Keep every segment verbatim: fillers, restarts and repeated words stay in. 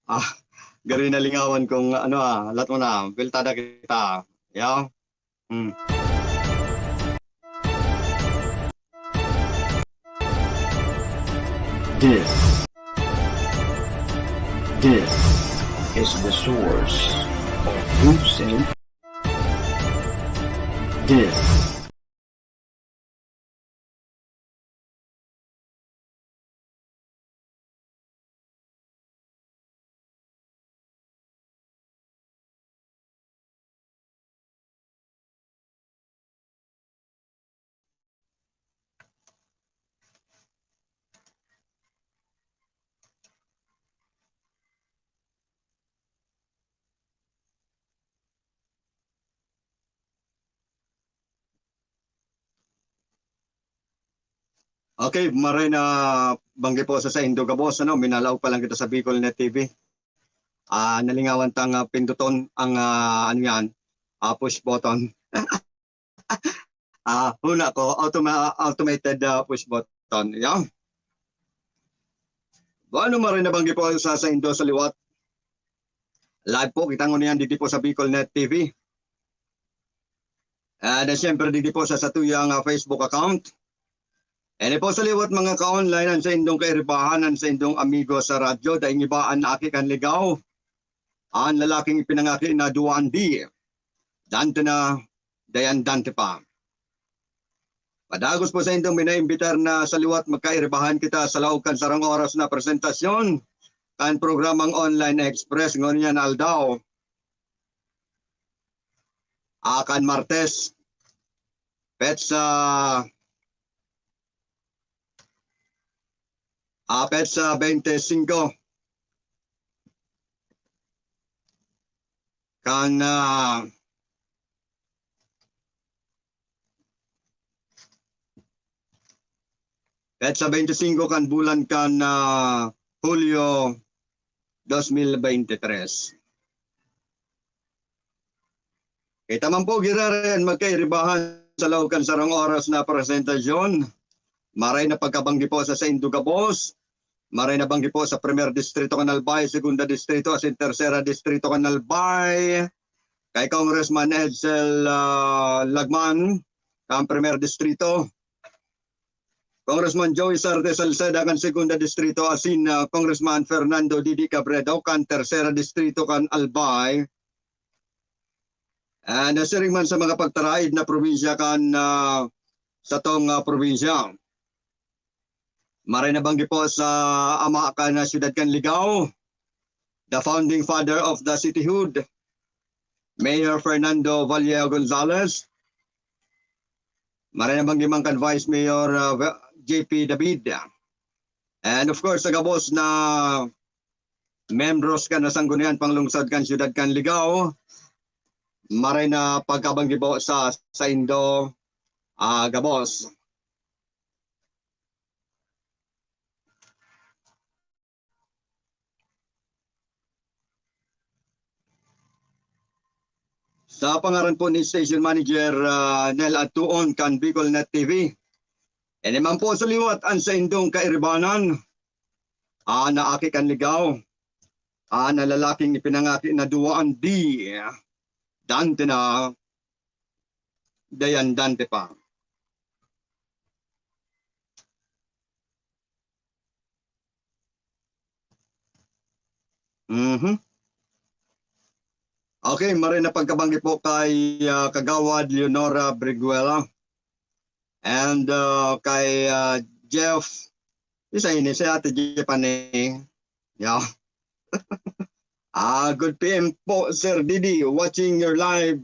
Ah, garo nalingawan kong ano, ah, lat mo na, buwelta na kita. Yeah. Hmm. This, this is the source of Hussein. This. Okay, maray na banggi po sa saindo gabos, ano, minalaog pa lang kita sa Bicol Net T V. Ah, nalingawan tang, ah, pinduton ang, ah, ano yan, ah, push button. Ah, huna ko, automa-, automated, ah, push button. Yan. Bueno, maray na banggi po sa saindo sa liwat. Live po, kita ngunyan didi po sa Bicol Net T V. And, uh, siyempre, didi po sa satuyang, uh, Facebook account. And po sa liwat mga ka-online, ang saindong kairibahan, ang saindong amigo sa radyo, daing iba an aki kan ligaw, an lalaking ipinangaki na duwang di, Dante na, dayan Dante pa. Padagos po saindong minaimbitar na sa liwat magkairibahan kita sa laog kan sarong oras na presentasyon kan programang Online Express ngunyan aldaw. Ah, kan Martes, petsa, ah, petsa twenty-five. Kan, ah, petsa twenty-five kan bulan kan, ah, Hulyo dos mil bente tres. Kita man po giraray an magkairibahan sa laog kan sarong oras na presentasyon. Maray na pagkabanggi po sa saindo gabos. Maray na banggi po sa Primer Distrito kan Albay, Segunda Distrito, asin Tersera Distrito kan Albay. Kay Congressman Edsel, ah, Lagman, kan Primer Distrito. Congressman Joey Sarte Salceda kan Segunda Distrito, asin, ah, Congressman Fernando Didi Cabredo kan Tersera Distrito kan Albay. Ah, nasiring man sa mga pagtaraid na probinsya kan, ah, satong, ah, probinsya. Maray na banggi po sa ama kan, ah, siyudad kan Ligao, the founding father of the cityhood, Mayor Fernando Vallejo Gonzalez. Maray na banggi man kan Vice Mayor, ah, J P David. And of course, sa gabos na membros kan Sanggunian Panglungsod kan Siyudad kan Ligao, maray na pagkabanggi po sa saindo, ah, gabos. Sa pangaran po ni Station Manager, ah, Nel Atuon kan Bicol Net T V. Ini man po sa liwat an saindong kairibanan. Ah, na aki kan ligaw. Ah, na lalaking ipinangaki na duwaan di. Dante na. Dayan Dante pa. Mhm. Okay, maray na pagkabanggi po kay, ah, Kagawad Leonora Briguela. And, ah, kay, ah, Jeff, isa ini si Ate Jeff ani. Yeah. Ah, good P M po, Sir Didi. Watching your live.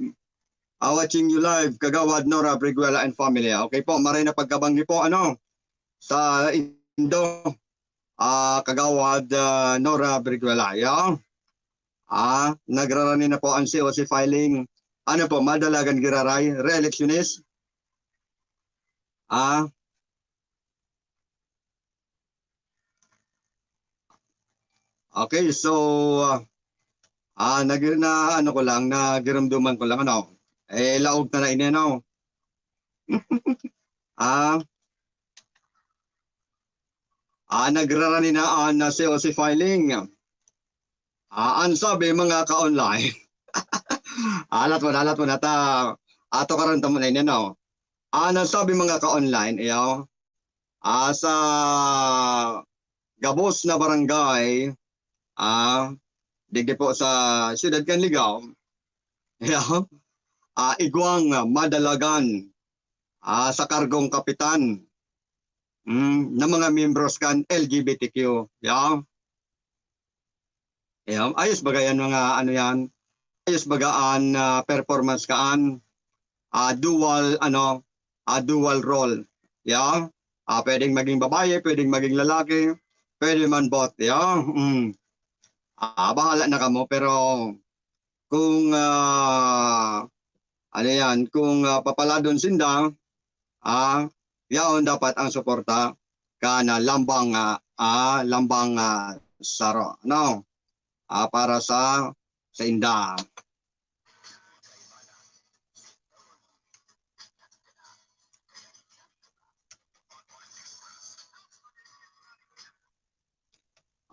Ah, watching you live, Kagawad Nora Briguela and family. Okay po, maray na pagkabanggi po, ano, sa indo, ah, Kagawad, ah, Nora Briguela. Yeah. Ah, nagrarani na po ang C O C filing. Ano po, madalagan giraray, re-electionist? Ah, Okay, so, ah, ah, nag-, na ano ko lang, nagirumduman ko lang, ano, eh, laog na na ini, ano. Ah, ah, nagrarani na an, ah, C O C filing. Ah, ang sabi, mga ka-online. Alat mo na, alat mo na ta. Ato karon ta mo na ini, no? Ang sabi, mga ka-online, iyo, ah, sa gabos na barangay, ah, digdi po sa siyudad kan Ligao, iyo, ah, igwang madalagan, ah, sa kargong kapitan, mm, na mga miyembros kan L G B T Q, iyo. Iyo, ayos baga yan, mga ano yan? Ayos baga an, ah, performance kaan? Ah, dual, ano, ah, dual role. Iyo, ah, pwedeng maging babae, pwedeng maging lalaki, pwede man both, iyo. Mm. Ah, bahala na kamo, pero kung, ah, ano yan, kung, ah, papaladon sinda, ah, yaon dapat ang suporta kan, ah, lambang, ah, ah, lambang, ah, saro, no? Ah, para sa, sa inda.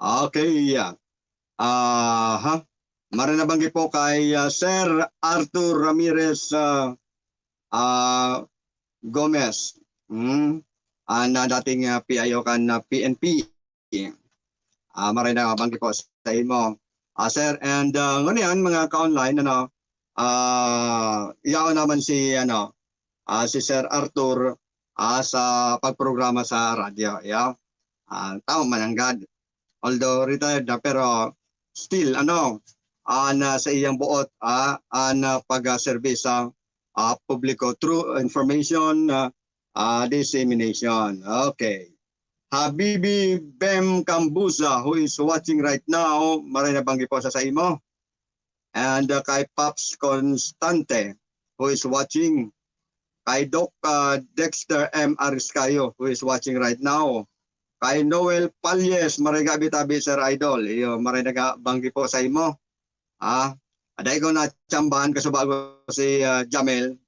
Okay, yeah. Aha. Maray na banggi po kay, ah, Sir Arthur Ramirez, ah, ah, Gomez. Hmm. Ah, na dating, ah, P I O kan, ah, P N P. Ah, maray na banggi po sa imo. Ah, sir, and, ah, ngunyan, mga ka-online, ano, ah, yaon naman si, ano, ah, si Sir Arthur, ah, sa pagprograma sa radyo, iyo. Ah, tao mananggad. Although retired na, pero still, ano, ah, na sa iyang buot, ah, ah, na pag-, ah, serbisyo, ah, publiko through information, ah, ah, dissemination. Okay. Habibi Bem Cambuza, who is watching right now, maray na banggi po sa, sa imo. And, uh, kay Pops Constante, who is watching. Kay Doc, uh, Dexter M Ariscayo, who is watching right now. Kay Noel Palles, maray gabi tabi, Sir Idol. Iyo, maray na ga-, banggi po sa imo. Ah, aday ko na tsambahan, kasubago si, ah, Jamel.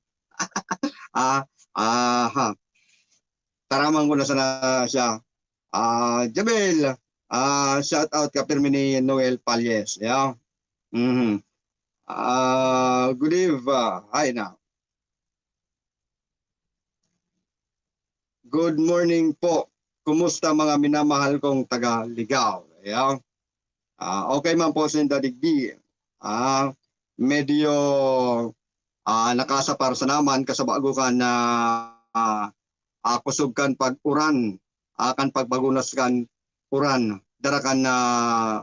Ah, aha. Taraman ko na sana siya. Ah, Jamel, ah, shout out ka pirmi ni Noel Palles, yeah. Mhm. Ah, good eve, ah, hi na. Good morning po. Kumusta mga minamahal kong taga Ligao? Yeah. Ah, okay man po sinda digdi. Ah, medyo, ah, nakasapar sana man, kasubago kan, ah, ah, kusog kan pag-uran, ah, kan pagbagunas kan uran, dara kan, ah,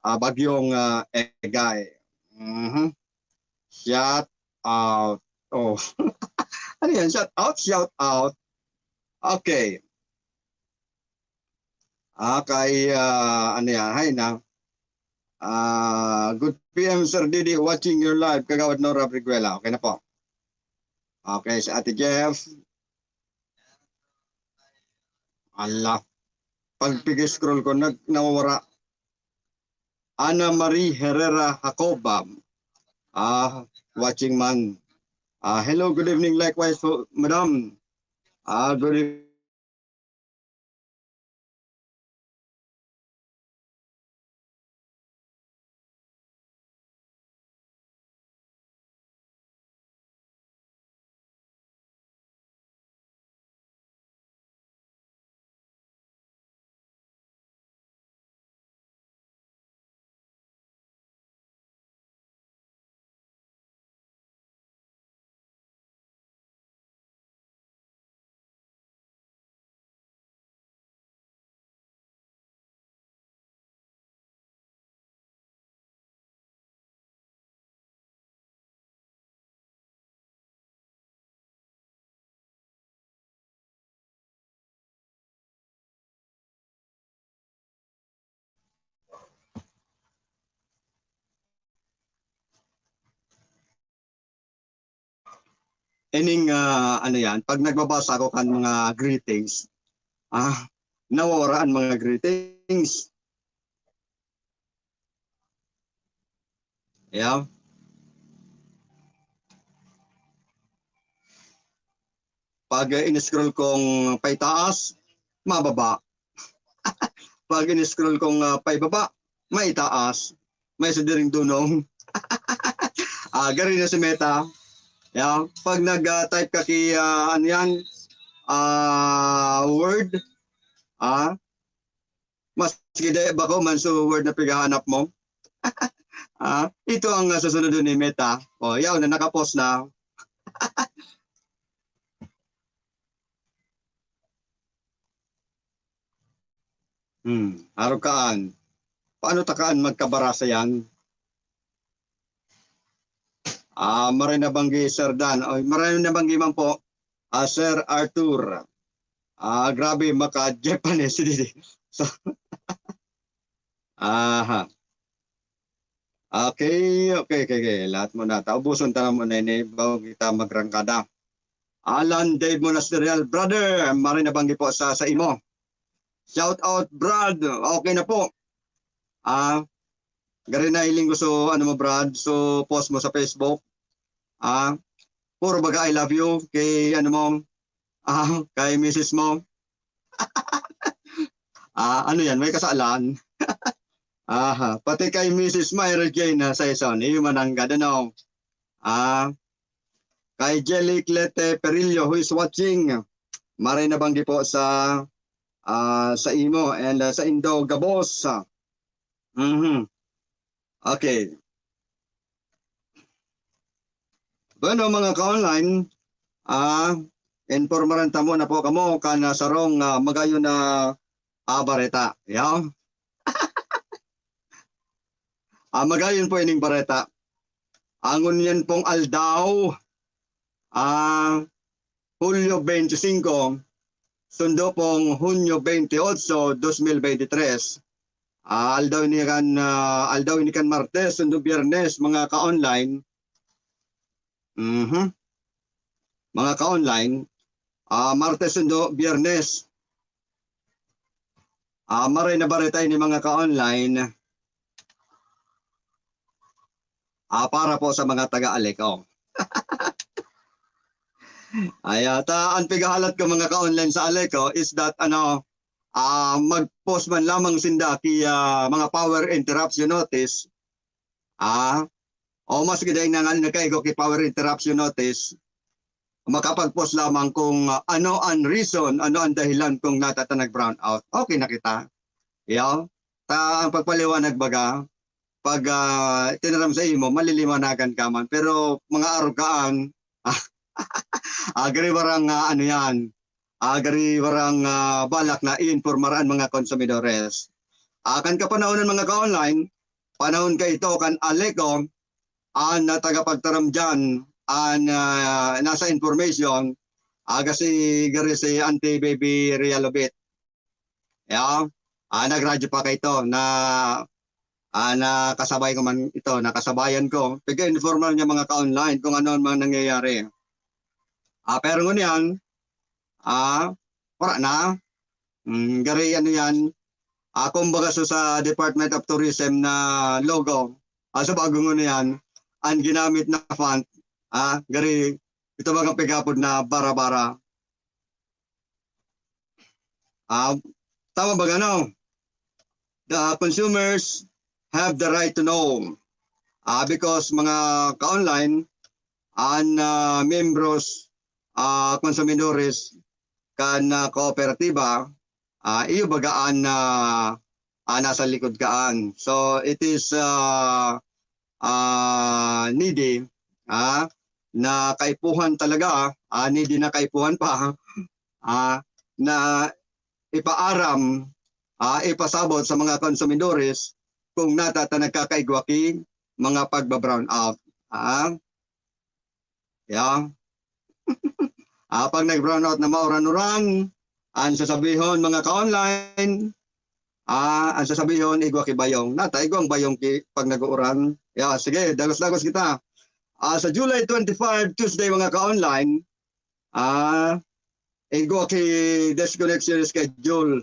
ah, bagyong, ah, Egay. Mhm. Shout out. Oh. Ano yan? Shout out? Shout out. Okay. Ah, kay, ah, ano yan? Hay na. Ah, good P M, Sir Didi, watching your live, Kagawad Nora Briguela. Okay na po. Okay, si Ate Jeff. Ala. Pag pig-scroll ko, nag-, nawawara. Ana Marie Herrera Jacoba. Ah, watching man. Ah, hello, good evening. Likewise po, madam. Ah, good evening. Ining, ah, ano yan, pag nagbabasa ako kan mga greetings, ah, nawawara an mga greetings. Yeah. Pag, eh, in-scroll kong paitaas, mababa. Pag in-scroll kong, ah, paibaba, maitaas. may sa diring dunong. Ah, gari na si Meta. Yeah. Pag nag-type ka ki, ah, ano yan, ah, word, ah, maski di bako man so word na pighahanap mo. Ah, ito ang, ah, susunod ni Meta. O, yaw na, nakapost na. Hmm, arog kaan. Paano ta kaan magkabarasa yan? Ah, maray na banggi, Sir Dan. Oy, maray na banggi man po, ah, Sir Arthur. Ah, grabe, maka-Japanese, didi. So, aha. Okay, okay, okay, okay. Lahat mo na. Taubuson ta na mo na ini bago kita magrangkada. Alan Dave Monasterio, brother, maray na banggi po sa, sa imo. Shout out, Brad. Okay na po. Ah, gari na hiling ko so, ano mo, Brad, so post mo sa Facebook. Ah, puro baga I love you kay, ano mo, ah, kay misis mo. Ah, ano yan, may kasalan. Aha, pati kay misis mo, Regina, sa ison, iyo mananggad, ano? Ah, kay Jelly Clete Perillo, who is watching, maray na banggi po sa, ah, sa imo and, ah, sa Indo Gabos. Mhm. Okay. Bueno, mga ka-online, ah, informaran ta muna po kamo kan, ah, sarong, ah, magayon na, ah, bareta. Yaw? Ah, magayon po ining bareta. Ang ngunyan pong aldaw, ah, Hulyo twenty-five, sundo pong Hunyo twenty-eight, dos mil bente tres. Ah, aldaw ini kan, ah, aldaw ini kan Martes, sundo Biyernes, mga ka-online. Mhm. Mga ka-online, ah, Martes, sundo Biyernes. Ah, maray na bareta ini, mga ka-online. Ah, para po sa mga taga-Aleco. Ay, ah, ta, ang pigahalat ko, mga ka-online, sa Aleco is that, ano, ah, mag-post man lamang sinda ki, ah, mga power interruption notice. Ah, o maski dai na nga nagkaigo ki power interruption notice, makapag-post lamang kung, ah, ano ang reason, ano ang dahilan kung nata ta nag-brownout. Okay na kita. Yaw? Ta, ang pagpaliwanag baga, pag, ah, tinaram sa imo, maliliwanagan ka man. Pero mga arugaan, ah, gari barang, ah, ano yan, ah, gari barang, ah, balak na iinformar an mga konsumidores. Ah, kan kapanahonan, mga ka-online, panahon ka ito kan Aleco, an, ah, tagapagtaram diyan, an, ah, nasa information, aga si, gari si Auntie Baby Realobit. Ya, ah, nagradyo pa kaito na, ah, nakasabay ko man ito, nakasabayan ko. Pag-informal niya mga ka-online kung ano ang mga nangyayari. Ah, pero ngunyan, ah, wala na. Mm, gari ano yan, ah, kumbaga so sa Department of Tourism na logo, ah, sa bagong ano yan, ang ginamit na font, ah, gari, ito bagang pigapod na bara-bara. Ah, tama ba gano? The consumers have the right to know. Ah, because mga ka-online, an, ah, miyembros, ah, konsumidores kan, ah, kooperatiba, ah, iyo baga an, ah, ah, nasa likod kaan. So, it is, ah, ah, needy, ah, na kaipuhan talaga, ah, needy na kaipuhan pa, ah, na ipaaram, ah, ipasabot sa mga konsumidores kung nata ta nagkakaigwa ki mga pagba-brown out. Ah, ya. Ah, pag nag-brown out na mauran-uran, ang sasabihon, mga ka-online, ah, ang sasabihon, igwa ki bayong. Nata, igwang bayong ki, pag nag-uuran. Ya, sige, dagos-dagos kita. Ah, sa July twenty-five, Tuesday, mga ka-online, ah, igwa ki disconnection schedule.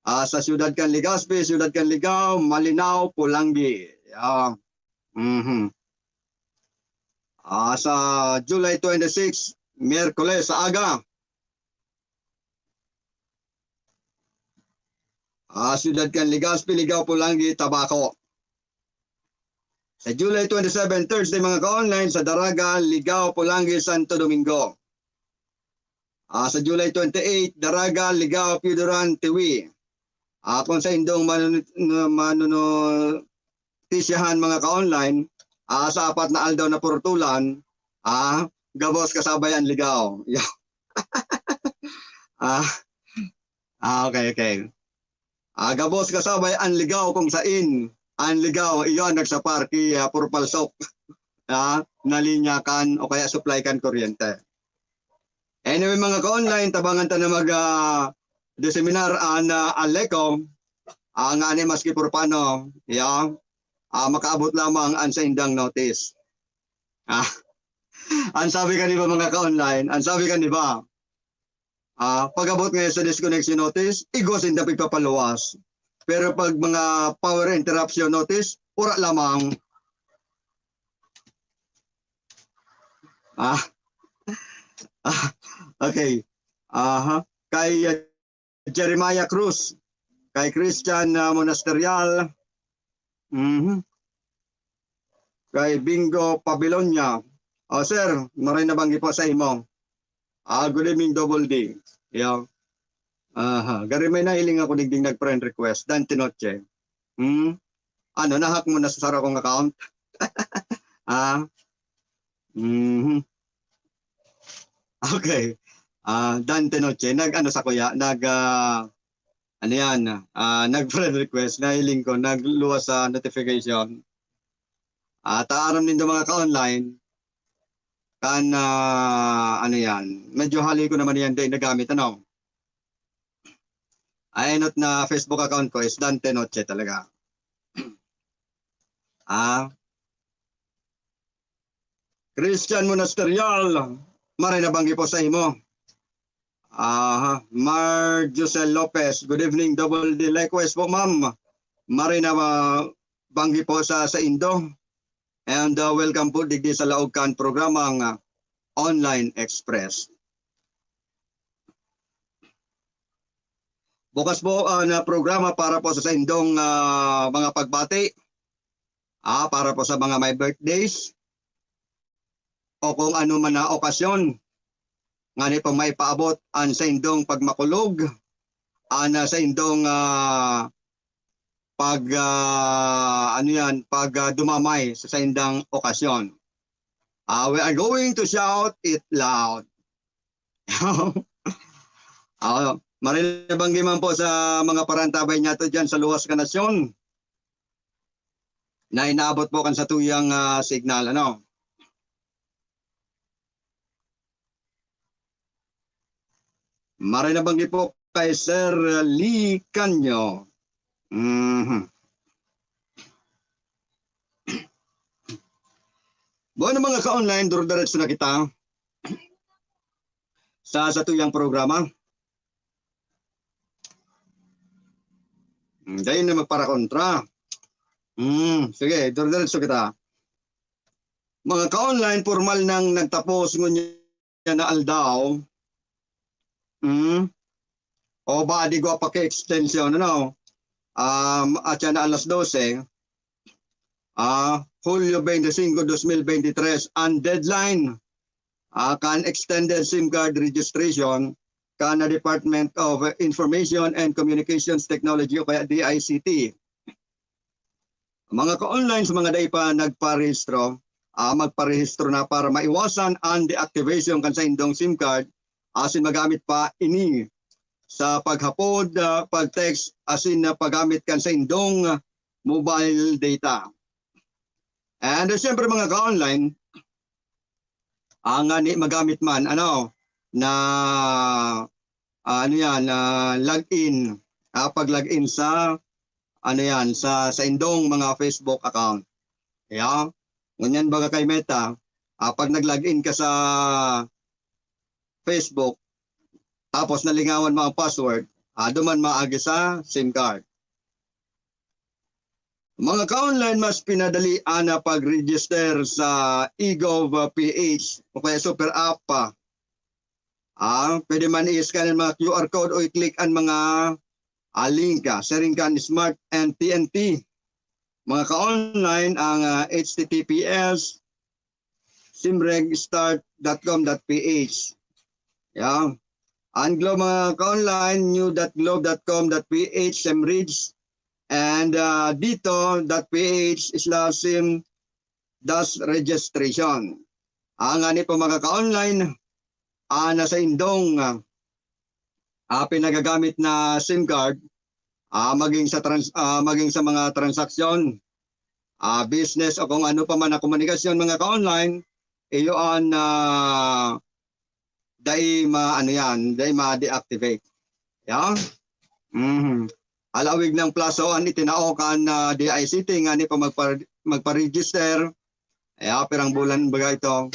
Ah, sa siyudad kan Legazpi, siyudad kan Ligao, Malinao, Polangui. Ya. Mhm. Ah, sa July twenty-six, Miyerkules sa aga. Ah, siyudad kan Legazpi, Ligao, Polangui, Tabaco. Sa July twenty-seven, Thursday, mga ka-online, sa Daraga, Ligao, Polangui, Santo Domingo. Ah, sa July twenty-eight, Daraga, Ligao, Pio Duran, Tiwi. Ah, kung sa indong manun-, manunutisiyahan, mga ka-online, ah, sa apat na aldaw na purutulan, ah, gabos kasabay ang Ligao. Yeah. Ah, ah, okay, okay. Ah, gabos kasabay ang Ligao kung sain ang Ligao, iyan nagsapar ki, ah, purpalsok, ah, na linya kan o kaya supply kan kuryente. Anyway, mga ka-online, tabangan ta na mag, ah, diseminar an, ah, Aleco, ah, ngani maski por paano, yeah, ah, makaabot lamang an saindang notice. Ah, ang sabi kan iba, mga ka-online, ang sabi kan iba, ah, pag-abot ngayon sa disconnection notice, igwa sinda pigpapaluwas. Pero pag mga power interruption notice, wala lamang. Ah, ah, okay. Aha. Kay, uh, Jeremiah Cruz, kay Christian, uh, Monasterial, mhm, kay Bingo Pabilonia. Oh, sir, maray na banggi po sa imo. Ah, good evening, Double D. Yeah. Aha. Gari may nahiling ako digding nag-friend request, Dante Noche. Hmm? Ano, nahack mo na sa saro kong account? Ah? Mhm. Okay. Ah, Dante Noche, nag-ano sa kuya, nag, ah, ano yan, ah, nag-friend request, nahiling ko, nagluwas sa notification. Ah, ta aram nindo, mga ka-online, kan, ah, ano yan, medyo hali ko naman yan din nagamit, ano? Ay, not na Facebook account ko is Dante Noche talaga. Ah, Christian Monasterial, maray na banggi po sa imo. Aha, Mar Josel Lopez, good evening, Double D. Likewise po, ma'am. Maray na, ah, banggi po sa, sa indo. And, ah, welcome po digdi sa laog kan programang, ah, Online Express. Bukas po, ah, na programa para po sa saindong, ah, mga pagbati. Ah, para po sa mga may birthdays o kung ano man na okasyon, ngani pong maipaabot an saindong pagmakulog, an, ah, saindong, ah, pag, ah, ano yan, pag, ah, dumamay sa saindang okasyon. Ah, we are going to shout it loud. Ah, maray na banggi man po sa mga parantabay niyato diyan sa luwas kan nasyon na inaabot po kan satuyang, ah, signal, ano. Maray na banggi po kay Sir Lee Canyo. Mhm. Bueno, mga ka-online, durdiretso na kita sa satuyang programa. Hmm, dai na magparakontra. Hmm, sige, dire-diretso kita. Mga ka-online, pormal nang nagtapos ngunyan na aldaw. Hmm. O ba, di ko pa ka-extension, ano? Um, at yan na alas dose, ah, Hulyo twenty-five, dos mil bente tres, ang deadline, ah, kan extended SIM card registration kan Department of Information and Communications Technology o kaya D I C T. Mga ka-online, sa mga dai pa nagparehistro, ah, magparehistro na para maiwasan ang deactivation kan saindong SIM card, asin magamit pa ini sa paghapod, ah, pag-text, asin na paggamit kan saindong mobile data. And, ah, siyempre, mga ka-online, ang, ah, ni magamit man, ano, na, ah, ano yan, na login, ah, pag-login sa, ano yan, sa, sa indong mga Facebook account. Kaya, ngunyan baga kay Meta, ah, pag nag-login ka sa Facebook, tapos nalingawan mo ang password, ah, duman maagi sa SIM card. Mga ka-online, mas pinadali ang pag-register sa eGov P H o kaya Super App pa. Ah, pwede man i-scan ang mga Q R code o i-click ang mga, ah, link, ah, siring kan Smart and T N T. mga ka-online, ang, ah, H T T P S, simregstart dot com dot P H. Yeah. Ang Globe, mga ka-online, new dot globe dot com dot P H, Simrigs, and, ah, dito dot P H slash sim dash registration. Ang ani po, mga ka-online, ah, nasa indong, ah, ah, pinagagamit na SIM card, ah, maging sa trans-, ah, maging sa mga transaksyon, ah, business o kung ano pa man na komunikasyon, mga ka-online, iyo an, ah, dai ma-, ano yan, dai ma-deactivate. Ya? Mhm. Halawig ng plaso an itinao kan, ah, D I C T ngani pa magpa-, magpa-register. Ya, pirang bulan baga ito?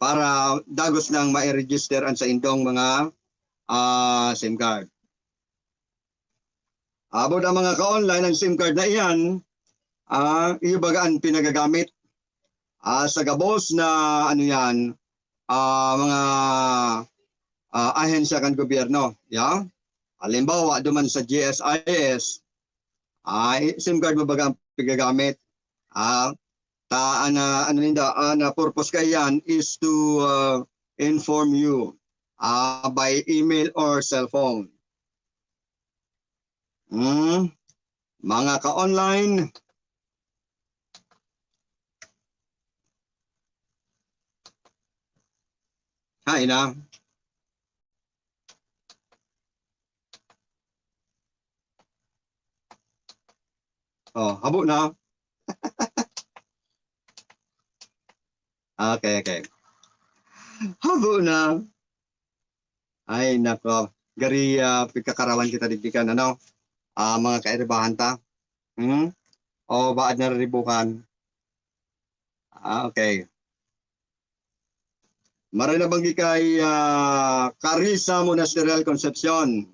Para dagos nang mai-register an saindong mga, ah, SIM card. Abo na, mga ka-online, ang SIM card na iyan, ah, iyo baga an pinagagamit, ah, sa gabos na, ano yan, ah, mga, ah, ahensya kan gobyerno, ya? Halimbawa, duman sa G S I S, ah, SIM card mo baga ang pigagamit, ah, ta-, an, ah, ano ninda, an, ah, purpose kaiyan is to, ah, inform you, ah, by email or cellphone. Hmm, mga ka-online. Hay na. Oh, habo na. Okay, okay. Habo na. Ay, nako. Gari, ah, pigkakarawan kita digdi kan, ano? Ah, mga kairibahan ta. Hmm? O baad na riribukan? Ah, okay. Maray na banggi kay, ah, Carissa Monasteral Concepcion,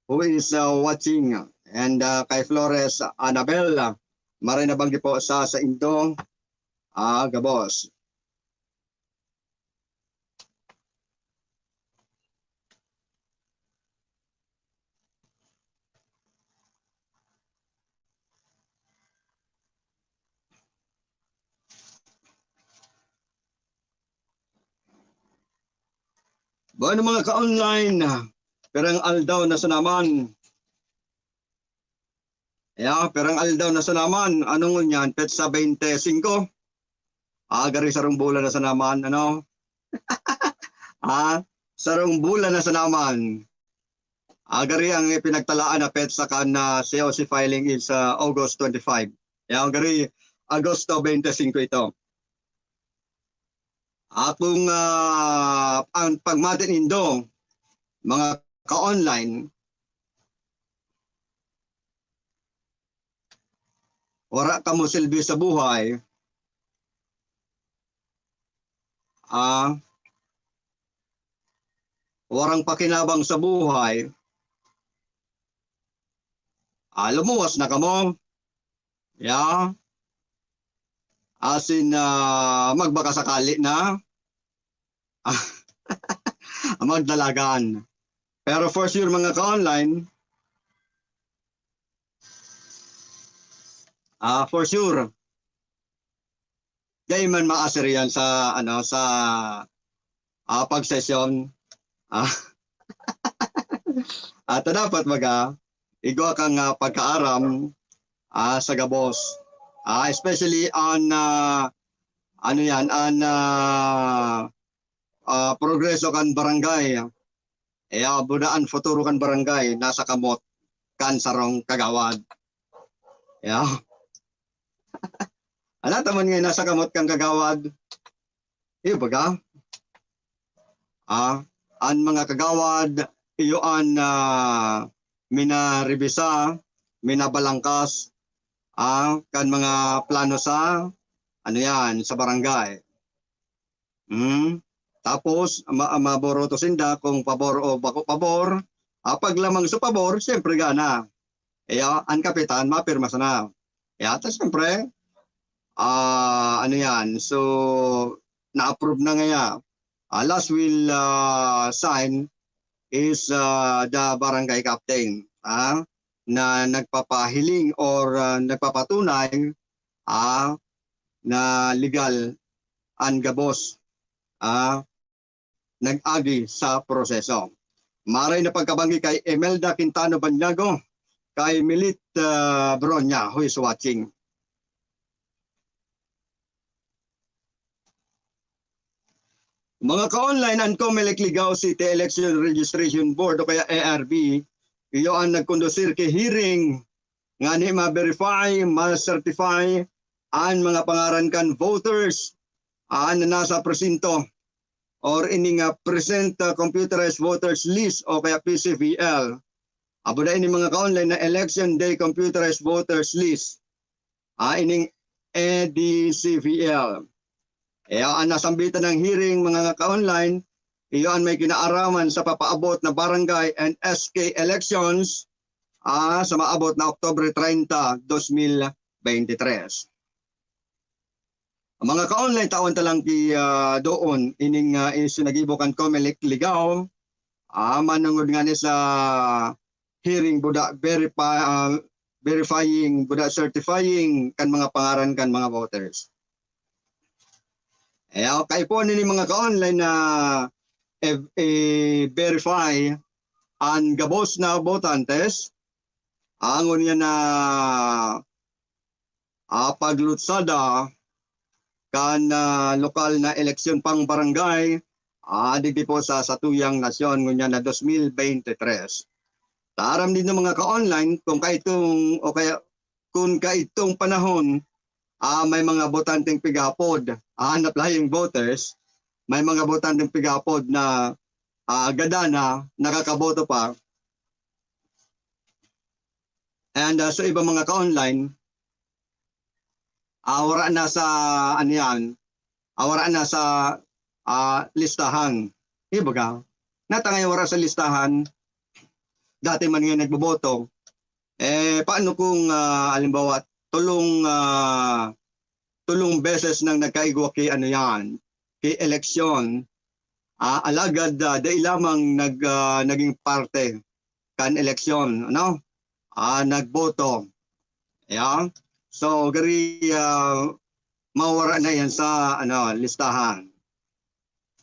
who is, ah, watching, and, ah, kay Flores Annabel, ah, maray na banggi po sa, sa indo, ah, gabos. Bueno, mga ka-online, pirang aldaw na sa naman. Ya, pirang aldaw na sa naman. Anong ngunyan? Petsa twenty-five? Ah, gari sarong bulan na sa naman, ano? Ah, sarong bulan na sa naman. Ah, gari ang ipinagtalaan na petsa kan, ah, C O C filing is, ah, August twenty-five. Ya, gari Agosto twenty-five ito. Akong, ah, ang pagmati nindo, mga ka-online, wara kamo silbi sa buhay, ah, warang pakinabang sa buhay, ah, lumuwas na kamo. Ya. Asin, ah, magbaka sakali na. Magdalagan. Pero for sure, mga ka-online, ah, for sure, dai man maasir yan sa, ano, sa, ah, pagsesyon. Ah, at dapat baga, igwa kang, ah, pagkaaram, ah, sa gabos. Ah, especially on, ah, ano yan, on, ah, ah, progreso kan barangay. Kaya buda an futuro kan barangay, nasa kamot kan sarong kagawad. Ya. Ano ta man nga nasa kamot kan kagawad? Iyo baga? Ah, an mga kagawad, iyo an, ah, minarebisa, minabalangkas, ah, kan mga plano sa, ano yan, sa barangay. Hmm. Tapos, ma-, maboroto sinda kung pabor o bako pabor. Ah, pag lamang sa pabor, siyempre gana. Kaya, ang kapitan, mapirma sana. Kaya, tas siyempre, ah, ano yan, so, na-approve na ngaya. Ah, last will, ah, sign is, ah, the barangay captain. Ah, na nagpapahiling or, ah, nagpapatunay, ah, na legal an gabos, ah, nag-agi sa proseso. Maray na pagkabanggi kay Imelda Quintano Banyago, kay Milit, ah, Bronya, who is watching. Mga ka-online, an Comelec Ligao City Election Registration Board o kaya A R B, iyo an nagkondusir ki hearing ngani ma-verify, ma-certify an mga pangaran kan voters, ah, na nasa presinto or ini nga present, ah, computerized voters list o kaya P C V L. Abo na ini mga ka-online na election day computerized voters list. Ah, ining A D C V L. Kaya an nasambitan ng hearing, mga ka-online, iyo an may kinaaraman sa papaabot na barangay and S K elections, ah, sa maabot na Oktubre treinta, dos mil beintitres. Mga ka-online, tawan ta lang ki, ah, doon, ining, ah, isyu na gibo kan Comelec Ligao, ah, manungod ngani sa hearing buda verify, ah, verifying, buda certifying kan mga pangaran kan mga voters. Eh, ah, kaipuhan nini mga ka-online na i-, i-verify an gabos na botantes, angon niya na, ah, paglutsada kan, ah, lokal na eleksyon pang barangay, ah, digdi po sa satuyang nasyon ngunyan na dos mil beintitres. Taram din ng mga ka-online kung kaitong o kaya kun kaitong panahon, ah, may mga botanteng pigapod, ah, na flying voters, may mga botanteng pigapod na, ah, gada na, nakakaboto pa. And, ah, sa ibang mga ka-online, ah, wala na sa, ano yan, ah, wala na sa, ah, listahan. Ibaga, natangay wala sa listahan, dati man nga nagboboto. Eh, paano kung, ah, halimbawa, tulong, ah, tulong beses nang nagkaigwa ki ano yan, ki eleksyon, ah, alagad, ah, dai lamang nag-, ah, naging parte kan eleksyon, ano? Ah, nagboto. Yeah? So, gari, ah, mawara na yan sa, ano, listahan.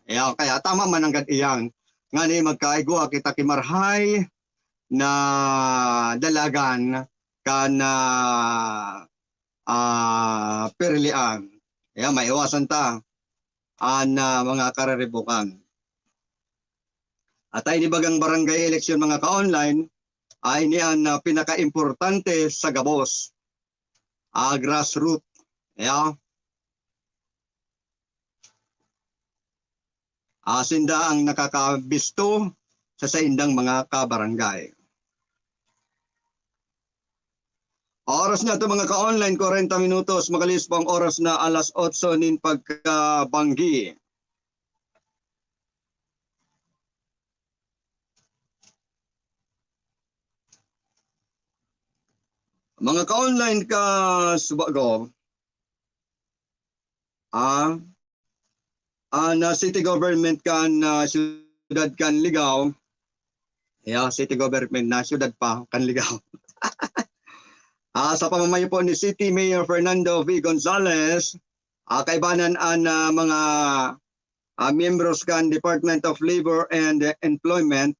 Ayan, kaya tama man nanggad iyan. Ngani magkaigwa kita ki marahay na dalagan kan, ah, ah, pirilian. Ayan, maiwasan ta an, ah, mga kararibukan. At ay nibagang barangay eleksyon, mga ka-online, ay ini an, ah, pinakaimportante sa gabos. Ah, grassroot. Ayan. Ah, sinda ang nakakabisto sa saindang mga kabarangay. Oras na to, mga ka-online, kwarenta minutos, makalihis pa ang oras na alas otso nin pagkabanggi. Mga ka-online ka subago, ah, ah, na city government kan, ah, siyudad kan Ligao. Yeah, city government na siyudad pa kan Ligao. Ah, sa pamamayo po ni City Mayor Fernando V Gonzalez, ah, kaibanan an, ah, mga, ah, miyembros kan Department of Labor and Employment,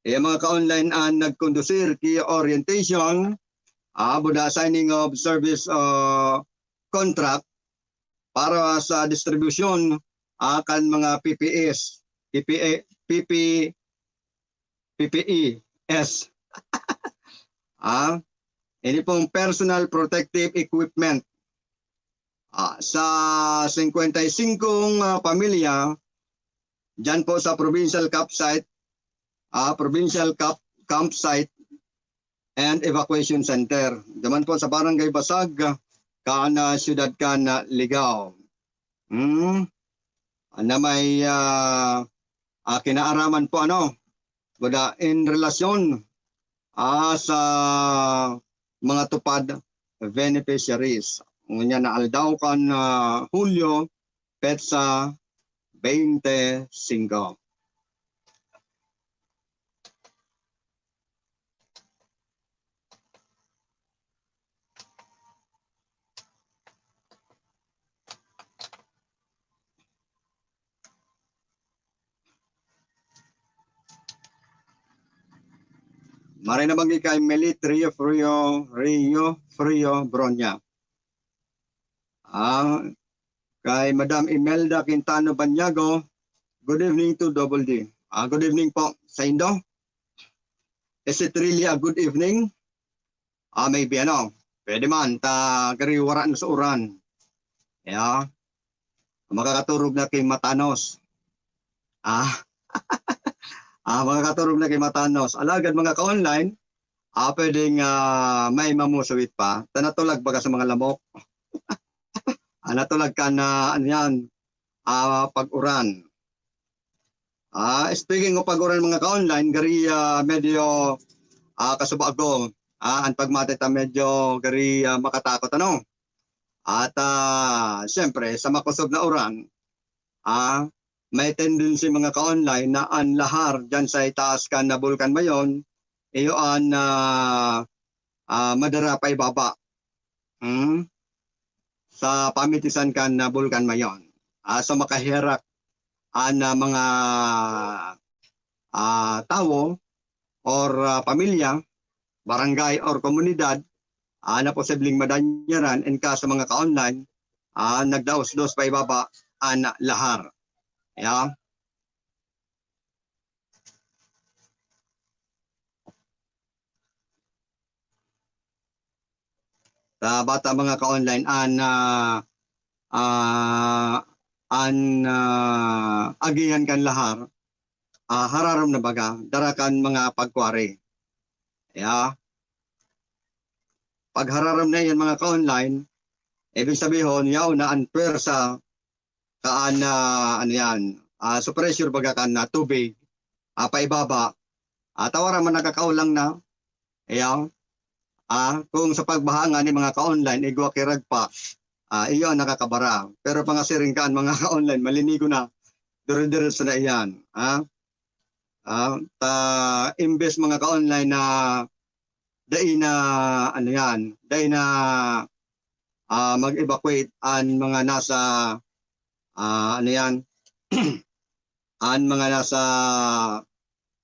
eh, mga ka-online an nagkondusir ki orientation, ah, buda signing of service, ah, contract para sa distribusyon, ah, kan mga P P S, P P A, P P, P P E S. Ah, ini pong personal protective equipment. Ah, sa singkwenta y singkong, ah, pamilya, diyan po sa provincial campsite, ah, provincial cap-, campsite and evacuation center. Diyan po sa Barangay Basag, kan, ah, siyudad kan, ah, Ligao. Hmm. Na may, ah, ah, kinaaraman po, ano, baga, in relasyon, ah, sa mga TUPAD beneficiaries. Ngunyan na aldaw kan, ah, Hulyo, petsa twenty-five. Maray na banggi kay Melit Rio Frio, Rio Frio Bronya. Ah, kay Madam Imelda Quintano Banyago, "Good evening to Double D." Ah, good evening po sa indo. Is it really a good evening? Ah, maybe ano, pwede man, ta gari wara na sa uran. Ya, makakaturog na kay Matanos. Ah, ah, makakaturog na kay Matanos. Alagad mga ka-online, ah, pwedeng, ah, may mamusuwit pa. Ta natulag baga sa mga lamok. Ah, natulag ka na, ano yan, ah, pag-uran. Ah, speaking of pag-uran mga ka-online, gari, ah, medyo, ah, kasubago. Ah, ang pagmati ta medyo gari, ah, makatakot, ano? At, ah, siyempre, sa makusog na uran, ah, may tendency mga ka-online na ang lahar dyan sa itaas kan na Bulkan Mayon, iyo an, ah, ah, madara pa ibaba. Hmm? Sa pamitisan kan na Bulkan Mayon. Ah, so makaherak an, ah, mga, ah, tawo or, ah, pamilya, barangay or komunidad, ah, na posibleng madanyaran in case mga ka-online, ah, nagdaos-dos pa ibaba an lahar. Ya. Sa bata mga ka-online, an, ah, ah, an, ah, agihan kan lahar, ah, hararom na baga, dara kan mga pagkwari. Ya. Pag hararom na yan mga ka-online, ibig sabihin, yaw na an pwersa kaan na, ano yan, ah, so pressure baga kan na tubig, ah, paibaba, ah, ta wara man nakakaulang na, ayaw. Ah, kung sa pagbaha nga ni mga ka-online, igwa kirag pa, ah, iyo ang nakakabara. Pero pangasiring kaan mga ka-online, malinigo na, dire-diretso na iyan. Ah, ah, ta, imbes mga ka-online na dai na, ano yan, dai na, ah, mag-evacuate an mga nasa, ah, ano yan, an mga nasa,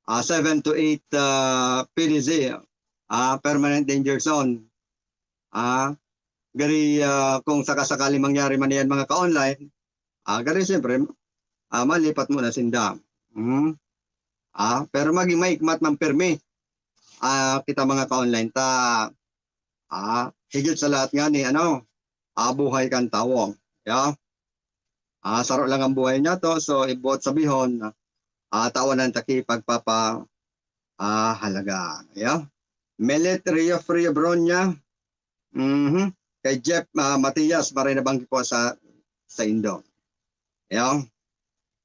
ah, seven to eight, ah, P D Z, ah, permanent danger zone. Ah, gari, ah, kung sakasakali mangyari man yan mga ka-online, ah, gari siyempre, ah, malipat muna sinda. Hmm. Ah, pero maging maikmat man pirmi, ah, kita mga ka-online ta, ah, higit sa lahat nga ni ano, ah, buhay kan tawo. Ya. Ah, saro lang ang buhay niya to, so ibuot sabihon, ah, tawan ta ki pagpapa, ah, halaga. Ya. Melet Rio Frio Bronya, mhm, kay Jeff, ah, Matias, maray na banggi po sa, sa indo. Ya.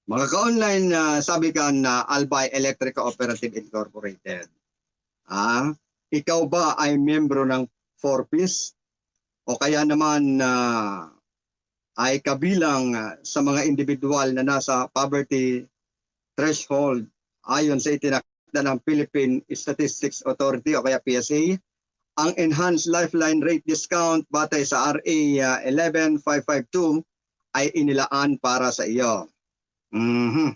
Mga ka-online, ah, sabi kan, ah, Albay Electric Cooperative Incorporated. Ah, ikaw ba ay miyembro ng Four Ps? O kaya naman, ah, ay kabilang, ah, sa mga individual na nasa poverty threshold ayon sa itinakda ng Philippine Statistics Authority o kaya P S A, ang enhanced lifeline rate discount batay sa R A, ah, eleven five five two ay inilaan para sa iyo. Mhm.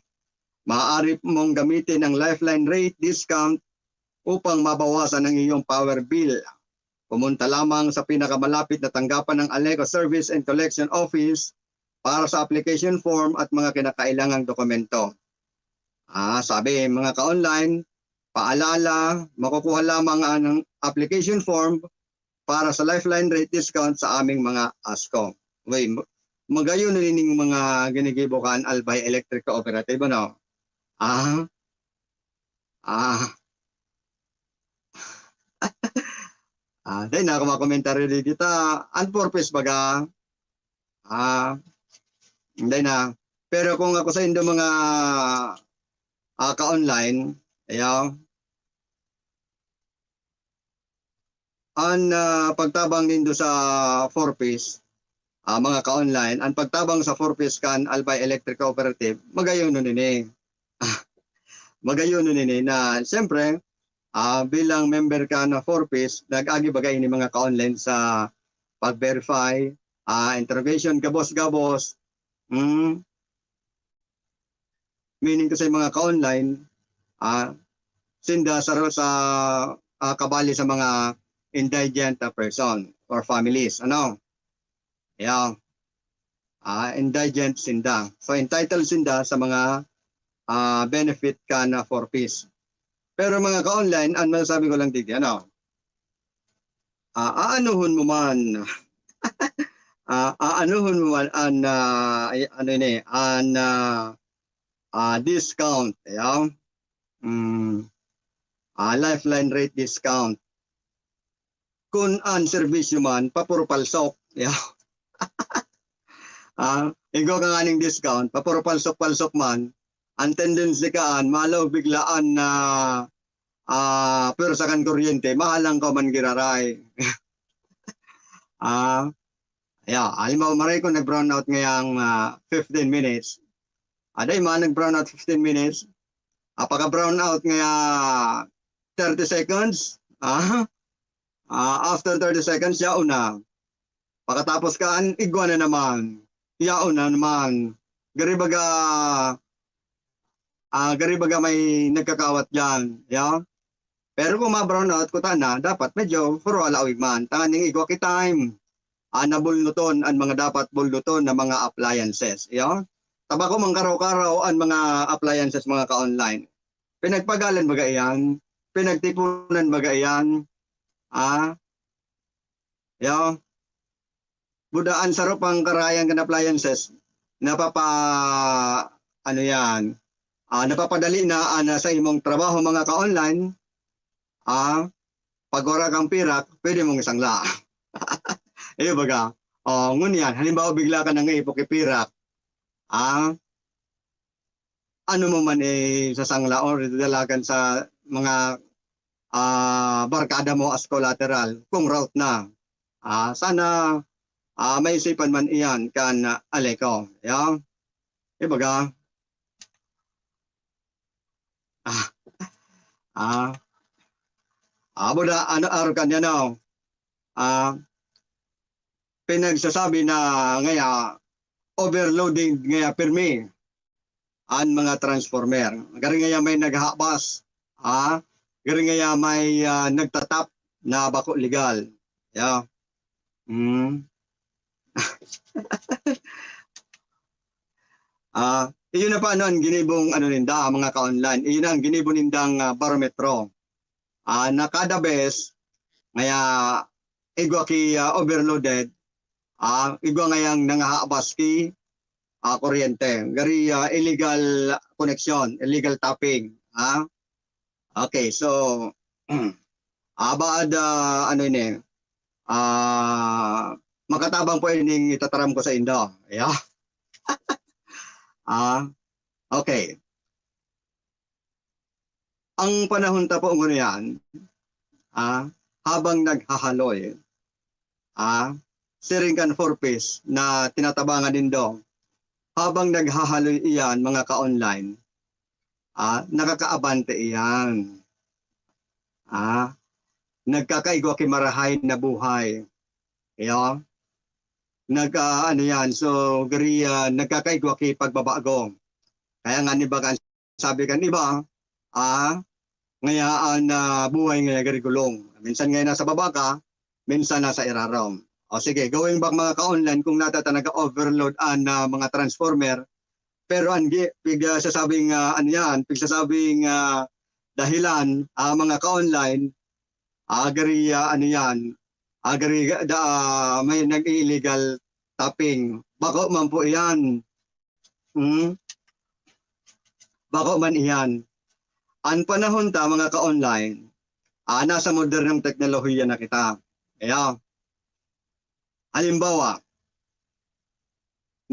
Maaari mong gamitin ang lifeline rate discount upang mabawasan ang iyong power bill. Pumunta lamang sa pinakamalapit na tanggapan ng Aleco Service and Collection Office para sa application form at mga kinakailangang dokumento. Ah, sabi, mga ka-online, paalala, makukuha lamang ang application form para sa lifeline rate discount sa aming mga ASCO. Uy, ma-, magayon na nining mga ginigibo kan Albay Electric Cooperative, ano? Ah, ah. Ah, dai na ako makomentaryo di kita. An Four Ps baga, ah, dai na. Pero kung ako sa indo mga, ah, ka-online, ayaw. An, ah, pagtabang nindo sa Four Ps, ah, mga ka-online, an pagtabang sa Four Ps kan Albay Electric Cooperative, magayon nun ini. Magayon nun ini na, siyempre, ah, bilang member ka na Four Ps, nag-agi baga ini mga ka-online sa pag-verify, ah, interrogation, gabos-gabos. Hmm. Meaning to say, mga ka-online, ah, sinda sa, sa, ah, kabali sa mga indigent na person or families. Ano? Yeah. Ah, indigent sinda. So, entitled sinda sa mga, ah, benefit kan four Ps. Pero mga ka-online, ang masasabi ko lang digdi, ano? Ah, aanuhon mo man, ah, aanuhon mo man an, ah, ay, ano ini, an, ah, ah, discount, yeah? Hmm. Ah, lifeline rate discount. Kun an serbisyo man, papuro palsok, yeah? Ah, igwa ka nganing discount, papuro palsok-palsok man, ang tendency kaan, malaog biglaan na, ah, pwersa kan kuryente, mahalang ka man giraray. Ah, yeah, halimbawa, maray ko nag-brownout ngayang, ah, fifteen minutes. Aday man, nag-brownout fifteen minutes. Ah, pagka-brownout ngaya thirty seconds, ah, ah, after thirty seconds, yaon na. Pakatapos kaan, igwa na naman. Yaon na naman. Gari baga, ah, gari baga may nagkakawat diyan, yeah? Pero kung ma-brownout kuta na, dapat medyo puro alawig man. Tanganing igwa ki time. Ah, nabulnuton an mga dapat bulnuton na mga appliances, yeah? Ta bako man karaw-karaw an mga appliances, mga ka-online. Pinagpagalan baga iyan? Pinagtipunan baga iyan? Ah, yeah? Buda an saro pang karahayan kan appliances, napapa-, ano yan, ah, napapadali na an, ah, sa imong trabaho, mga ka-online, ah, pag wara kang pirak, pwede mong isangla. Iyo baga, oh, ngunyan, halimbawa, bigla ka nang iipok ipirak, ah, ano mo man isasangla or idadalagan sa mga, ah, barkada mo as collateral kung route na. Ah, sana, ah, maisipan man iyan kan, ah, Aleco, ya. Ibaga, ah, ah, abo na, ano, arog kan yan, oh. Ah, pinagsasabi na ngaya overloading ngaya pirmi an mga transformer. Gari ngaya may naghahabas, ah, gari ngaya may, ah, nagtatap na bako legal. Yeah. Mm. Ah, iyo na pa, ano, ang ginibong, ano, ninda, mga ka-online. Iyo na ang ginibo nindang, ah, barometro. Ah, na kada bes, ngaya igwa ki, ah, overloaded, ah, igwa ngayang nangahabas ki, ah, kuryente. Gari, ah, illegal connection, illegal tapping, ah. Okay, so, ah, baad, ah, ano ini, ah, makatabang po ining itataram ko sa indo. Yeah. Ah, okay. Ang panahon ta po ngunyan, ah, habang naghahaloy, ah, siring kan four Ps na tinatabangan nindo, habang naghahaloy iyan, mga ka-online, ah, nakakaabante iyan. Ah, nagkakaigwa ki marahay na buhay. Iyo. Nag, ah, ano yan, so, gari, ah, nagkakaigwa ki pagbabago. Kaya nga, ni ba, sabi kan iba, ah, ngaya an, ah, buhay ngaya gari gulong. Minsan ngaya nasa baba ka, minsan nasa irarom. O sige, going back, mga ka-online, kung nata ta naga-overload an, ah, mga transformer, pero an gi-, pig, ah, sasabing, ah, ano yan, pigsasabing, ah, dahilan, ah, mga ka-online, ah, gari, ah, ano yan, ah, gari, da, ah, may nag-illegal tapping. Bako man po iyan. Hmm? Bako man iyan. An panahon ta, mga ka-online, ah, nasa modernong teknolohiya na kita. Kaya, halimbawa,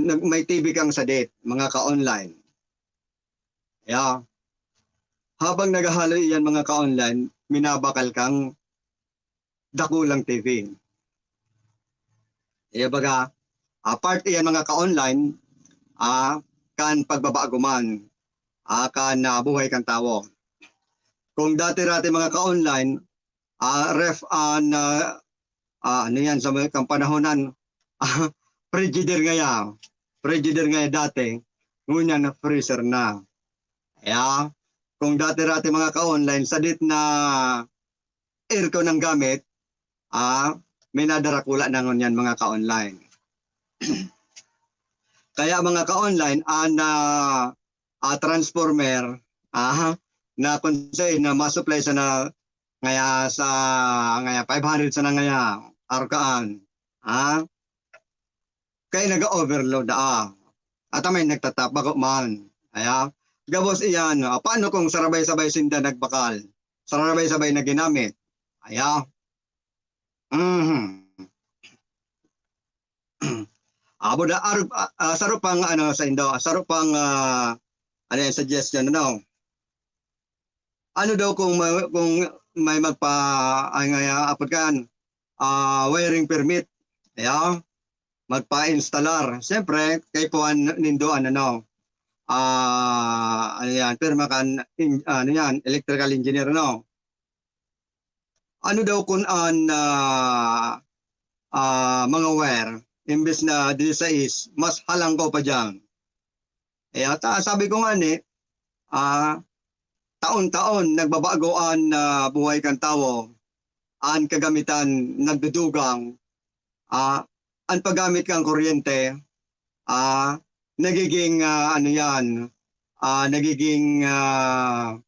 nag-, may T V kang sadit, mga ka-online. Kaya, habang naghahaloy iyan, mga ka-online, minabakal kang dakulang T V. Iya baga, ah, part iyan, mga ka-online, ah, kan pagbabago man, ah, kan, ah, buhay kan tawo. Kung dati-rati, mga ka-online, ah, ref an, ah, ah, ano yan, sa mga kan panahonan, ah, Frigidaire ngaya. Frigidaire ngaya dati, ngunyan freezer na. Kaya, kung dati-rati, mga ka-online, sadit na aircon ang gamit, ah, may nadarakula na ngunyan, mga ka-online. Kaya, mga ka-online, an, ah, ah, transformer, ah, na kung saan na ma-supply sana ngaya sa, ngaya five hundred sana ngaya, arkaan, ah, kaya naga-overload, ah. At may nagtatap, bako man. Kaya, gabos iyan, ah, paano kung sarabay-sabay sinda nagbakal? Sarabay-sabay na ginamit? Kaya, mhm. Abo da, ar-, ah, ah, saro pang, ano, sa indo, saro pang, ah, ano yan, suggestion, ano? Ano daw kung may, kung may magpa-, ay, nga, apod kan, ah, wiring permit, ya, magpa-installer. Siyempre, kaipuhan nindo an, ano, ah, ano yan, pirma kan, in-, ano yan, electrical engineer, no? Ano daw kun an, ah, ah, mga wire, imbes na disisais, mas halangkaw pa diyan. Eh, at, ah, sabi ko nga ni, ah, taon-taon nagbabago an, ah, buhay kan tawo, an kagamitan nagdudugang, ah, an paggamit kan kuryente, ah, nagiging, ah, ano yan, ah, nagiging, ah,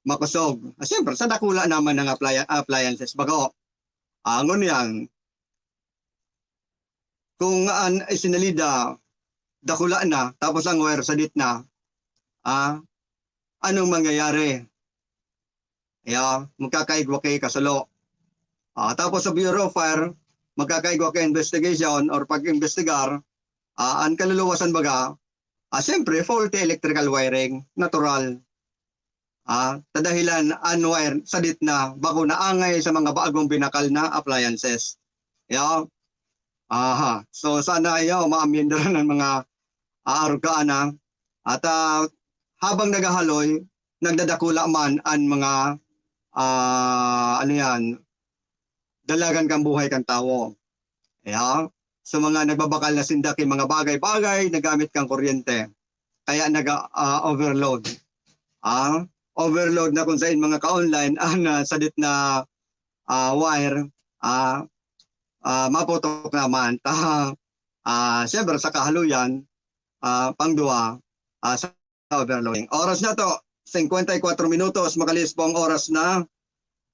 makosog. Ah, siyempre, sa dakula naman ng appli-, appliances, bago. Ah, ngunyan, kung an isinalida, dakula na, tapos ang wire sadit na, ah, anong mangyayari? Ya, magkakaigwa kay kasulo. Ah, tapos sa Bureau of Fire, magkakaigwa kay investigation or pag-imbestigar, ah, an kaluluwasan baga, ah, siyempre, faulty electrical wiring, natural. Ah, ta dahilan an wire sadit na, bako naangay sa mga bagong binakal na appliances. Ya. Aha. So, sana, ya, maamyendaran ang mga aarog ka, ana. At, ah, habang naghahaloy, nagdadakula man an mga, ah, ano yan, dalagan kan buhay kan tawo. Ya. So, mga nagbabakal na sinda ki mga bagay-bagay na gamit kan kuryente. Kaya naga, ah, overload. Ah, overload na kung sain mga ka-online an, ah, sadit na, ah, wire, ah, ah, maputok naman. Ta, ah, siyempre sa kahaluyan, ah, pangduwa, ah, sa overloading. Oras na to, singkwenta y kwatro minutos, makalihis po ang oras na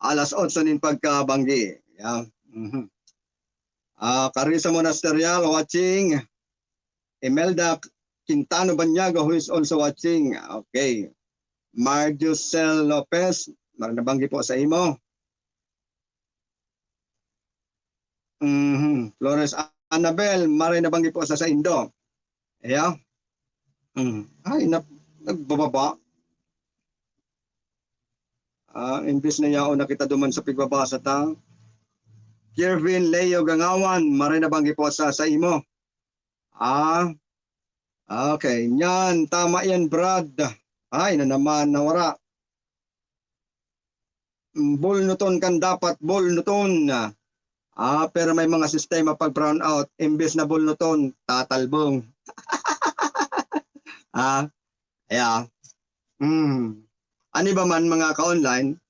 alas otso nin pagkabanggi. Yeah. Mhm. Ah, Carissa Monasterio watching. Imelda Quintano Banyago, who is also watching. Okay. Mardiosel Lopez, maray na banggi po sa imo. Mhm. Flores Annabel, maray na banggi po sa saindo. Iya. Mm. Ay, nap-, nagbababa. Ah, imbis na yaon na kita duman sa pigbabasa ta. Kirvin Leo Gangawan, maray na banggi po sa, sa imo. Ah, okay. Yan, tama yan, Brad. Ay, na naman, nawara. Mm, bulnuton kan dapat, bulnuton. Ah, pero may mga sistema pag brown out, imbes na bulnuton, tatalbong. Ah, yeah. Mm. An iba man, mga ka-online,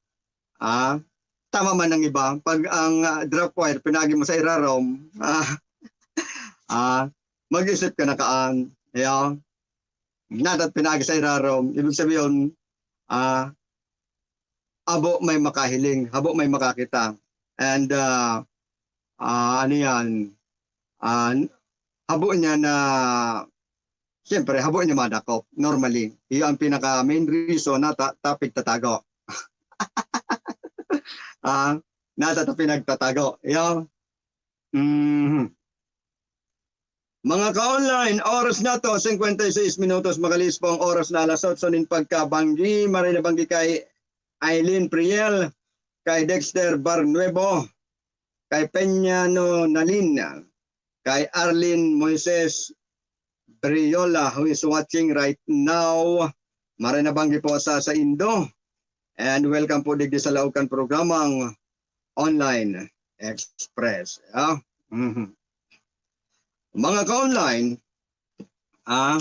ah, tama man ang iba. Pag ang, ah, drop wire, pinagi mo sa irarom, ah, ah, mag-isip ka na kaan. Yeah. Natat pinagi sa irarom, ibig sabihin, ah, abo may makahiling, abo may makakita. And, ah, ah, ano yan, ah, habo niya na, siyempre, habo niya madakop, normally. Iyo ang pinaka main reason na ta-, ta pigtatago. Ah, nata ta pinagtatago. Iyo. Mhm. Mga ka-online, oras na to, singkwenta y seis minutos, makalihis po ang oras na alas otso nin pagkabanggi. Maray na banggi kay Eileen Priel, kay Dexter Barnuevo, kay Peñano Nalin, kay Arlene Moises Briola, who is watching right now. Maray na banggi po sa, sa indo. And welcome po digdi sa laog kan programang Online Express. Ah? Mhm. Mga ka-online, ah,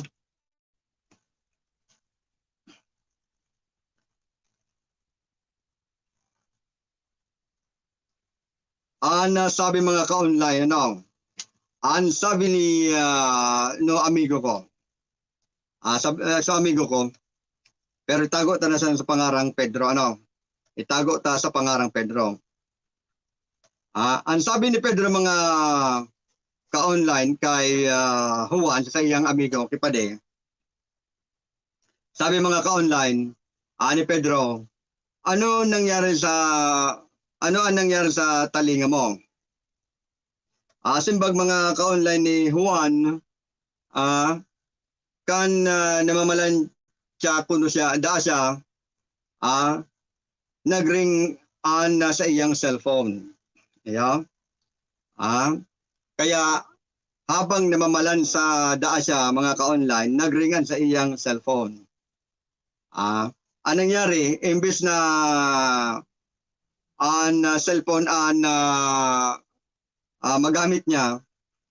An, ah, sabi, mga ka-online, ano, an sabi ni, ah, no, amigo ko, ah, sab-, ah, sa amigo ko, pero itago ta na sa, sa pangarang Pedro, ano, itago ta sa pangarang Pedro. Ah, an sabi ni Pedro, mga ka-online, kay, ah, Juan, sa iyang amigo, kipade, sabi, mga ka-online, ah, ni Pedro, "Ano nangyari sa, ano an nangyari sa talinga mo?" Ah, simbag, mga ka-online, ni Juan, ah, kan, ah, namamalan siya, kuno siya, daa siya, ah, nag-ring an, ah, sa iyang cellphone. Iyo. Ah, kaya habang namamalan sa daa siya, mga ka-online, nag-ring an sa iyang cellphone. Ah, anong nangyari? Imbis na an, ah, cellphone an, ah, ah, magamit niya,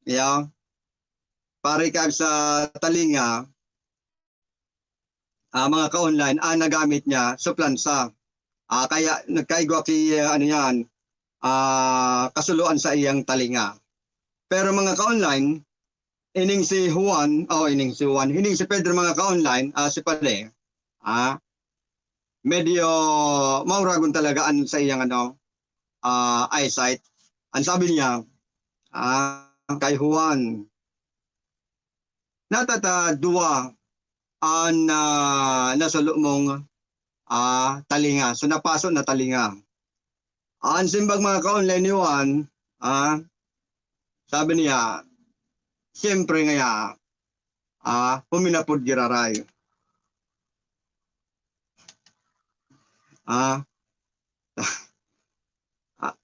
iyo, parikag sa talinga, ah, mga ka-online, ang nagamit niya, suplansa. Ah, kaya nagkaigwa ki, ah, ano yan, ah, kasuloan sa iyang talinga. Pero, mga ka-online, ining si Juan, oh, ining si Juan, ining si Pedro, mga ka-online, ah, si Pare, ah, medyo mauragon talaga an sa iyang, ano, ah, eyesight. Ang sabi niya, ah, kay Juan, natataduwa an, ah, nasulo mong, ah, talinga. So, napaso na talinga. An simbag, mga ka-online, ni Juan, ah, sabi niya, "Siyempre ngaya, ah, huminapod giraray." Ah, ah,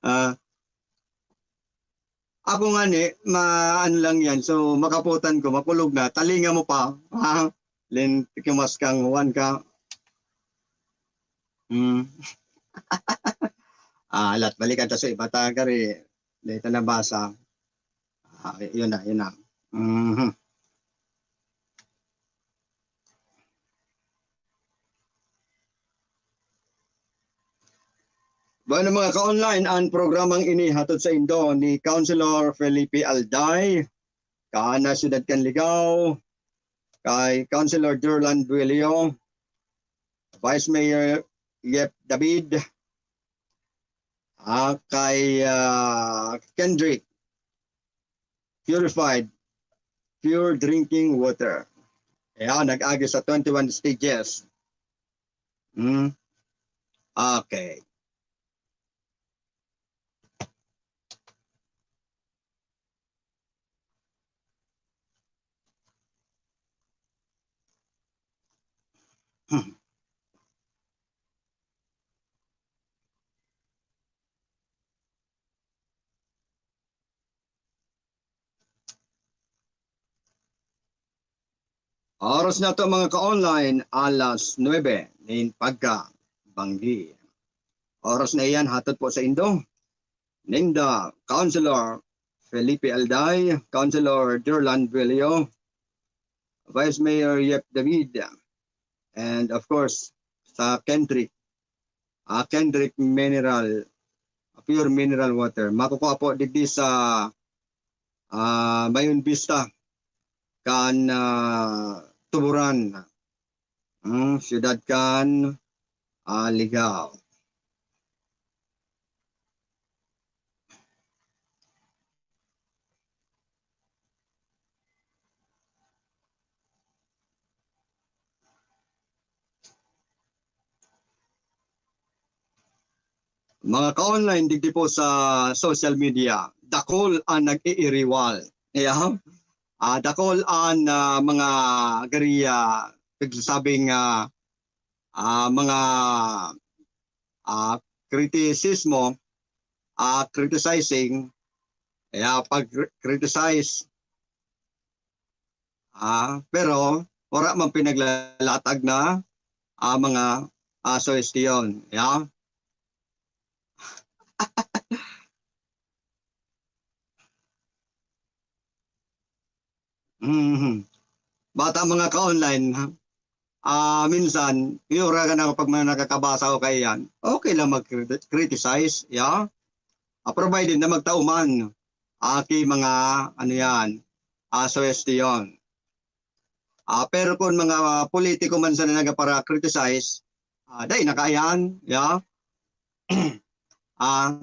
ah, Ako ngani, ma-, ano lang yan, so makapotan ko, makulog na, talinga mo pa, ha? Len, kumas kang Juan ka. Hmm. Ah, alat, balikan ta sa iba ta, kari, dahil ta nabasa. Ah, yun na, yun na. Mhm. Bueno, mga ka-online, ang programang ini hatod saindo ni Councilor Felipe Alday, kan Syudad kan Ligao, kay Councilor Durlan Duilio, Vice Mayor Yep David, ah, kay, ah, Kendrick, purified, pure drinking water. Ayan, nag-agi sa twenty-one stages. Hmm. Okay. Hmm. Oras na to, mga ka-online, alas nuebe nin pagkabanggi. Oras na iyan, hatod po saindo ninda Councilor Felipe Alday, Councilor Durlan Duilio, Vice Mayor Yep David, and of course, sa Kendrick, ah, Kendrick Mineral, pure mineral water. Makukuha po digdi sa, ah, Mayon Vista, kan, ah, Tuburan, hmm, siyudad kan, ah, Ligao. Mga ka-online, digdi po sa social media, dakul an nag-iiriwal. Yeah. Ah, dakul an, ah, mga gari, ah, nagsasabing, ah, ah, mga, ah, kritisismo, ah, criticizing, kaya pag-criticize, ah, pero wala man pinaglalatag na, ah, mga, ah, suhestiyon, yeah. Mhm. Bata, mga ka-online, ha? ah, minsan, yung ora ka na pag mga nakakabasa o kaya yan, okay lang mag-criticize, yeah? Ah, provided na magtao man, aki mga, ano yan, ah, suwestiyon. Ah, pero kung mga politiko man sana nagpara-criticize, ah, dai na kaiyan, yeah? Ah,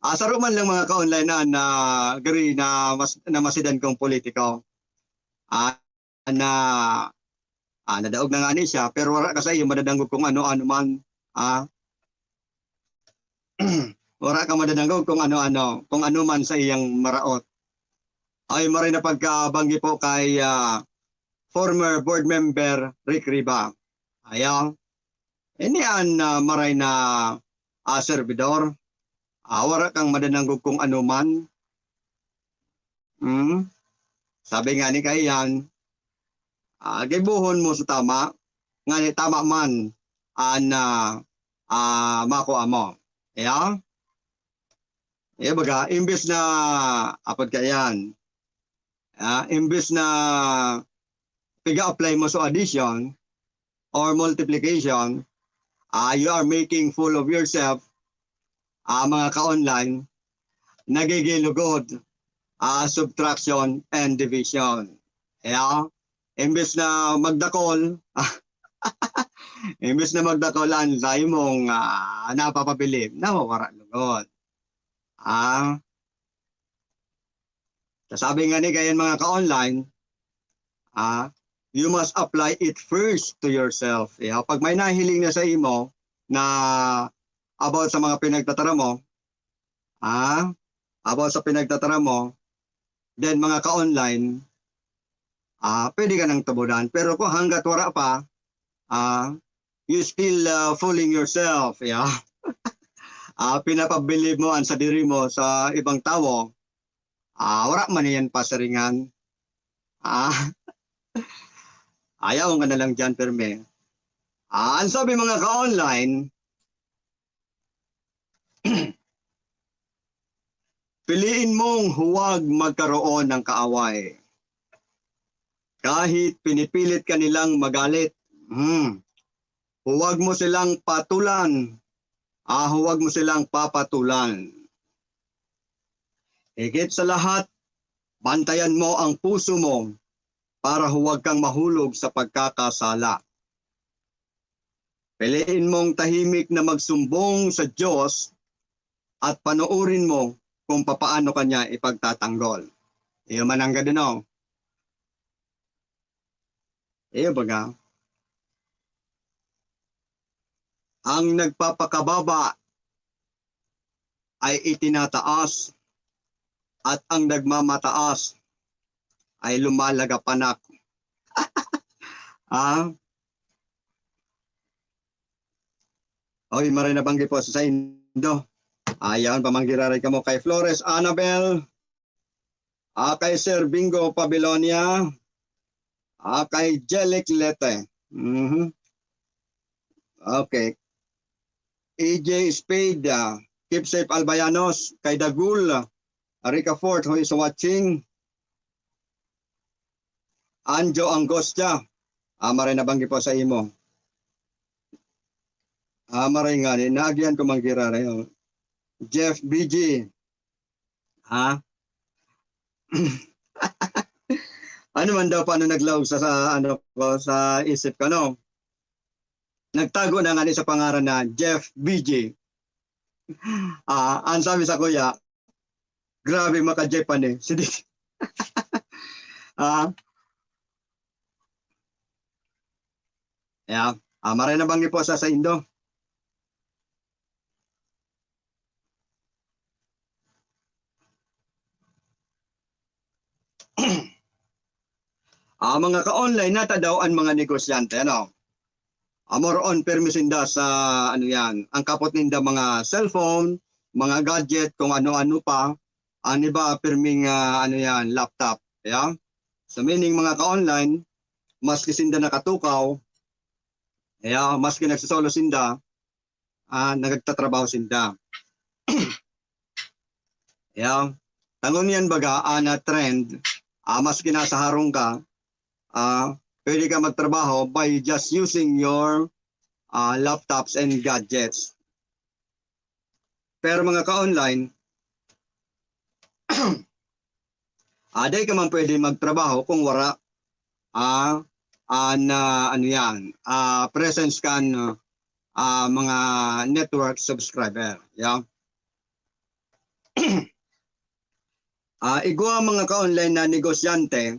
ah, saro man lang mga ka-online na, na gari na mas, na masidan kong politiko. Ah, na, ah, nadaog na nga ni siya, pero wala ka sa iyo madadangog kung ano-ano man. Ah, wala ka madadangog kung ano-ano, kung ano man sa iyang maraot. Ay, maray na pagkabanggi po kay, ah, former board member Rick Riba. Ayaw. Ini an, ah, maray na, ah, servidor. Ah, wala kang madadangog kung ano man. Hmm? Sabi nga ni kaiyan, ah, gibohon mo sa tama, ngani tama man an, ah, ah, makua mo. Iya? Iya baga, imbes na, apod kaiyan, ah, imbes na piga-apply mo sa addition or multiplication, ah, you are making fool of yourself, ah, mga ka-online, nagigilugod, ah, subtraction and division. Kaya, imbes na magdakol, imbes na magdakol ang sa imong, ah, napapabilib, nawawara lugod. Ah, kasabi nga ni kayan mga ka-online, ah, you must apply it first to yourself. Yeah, pag may nahiling na sa imo na about sa mga pinagtatara mo, ah, about sa pinagtatara mo, then mga ka-online, ah, pwede ka nang tubudan. Pero kung hanggat wala pa, ah, you still, ah, fooling yourself, yeah. Ah, pinapabilib mo ang sadiri mo sa ibang tawo, ah, wala man yan pasiringan. Ah, ayaw ka na lang dyan, perme. Ah, ang sabi mga ka-online, piliin mong huwag magkaroon ng kaaway. Kahit pinipilit ka nilang magalit, hmm, huwag mo silang patulan. Ah, huwag mo silang papatulan. Higit sa lahat, bantayan mo ang puso mo para huwag kang mahulog sa pagkakasala. Piliin mong tahimik na magsumbong sa Diyos at panoorin mo kung papaano ka niya ipagtatanggol. Iyo man ang gad, ano? Iyo baga? Ang nagpapakababa ay itinataas, at ang nagmamataas ay lumalagapanak. Ah? Oy, maray na banggi po sa saindo. Ayaw pa manggiraray kamo kay Flores Annabel, ah, kay Sir Bingo Pabilonia, ah, kay Jelik Lete. Mhm. Okay. E J Spade, ah, keep safe Albayanos, kay Dagul, ah, Rica Fort, who is watching. Anjo Angostia, ah, maray na banggi po sa imo. Ah, maray nga, ni, naagihan ko manggiraray, oh. Jeff B G. Ha? Ano man daw, paano naglaog sa, sa ano ko, sa isip ko, no? Nagtago na nga ni sa pangaran na Jeff B G. Ah, ang sabi sa kuya, "Grabe, maka-Japanese." Sige. Ah. Yeah. Ah, maray na banggi po sa saindo. Ah, mga ka-online, nata daw an mga negosyante, ano? Ah, more on, pirmi sinda sa, ano yan, ang kapot ninda mga cellphone, mga gadget, kung ano-ano pa. An iba, pirming, ah, ano yan, laptop. Yeah? So, meaning, mga ka-online, maski sinda nakatukaw, yeah, maski nagsosolo sinda, ah, nagtatrabaho sinda. Yeah. Tangon yan baga, ah, na trend, ah, maski nasa harong ka, ah, pwede ka magtrabaho by just using your, ah, laptops and gadgets. Pero mga ka-online, ah, dai ka man pwede magtrabaho kung wala, ah, an, ah, ano yan, ah, presence kan, ah, mga network subscriber. Yeah. Ah, igwa mga ka-online na negosyante,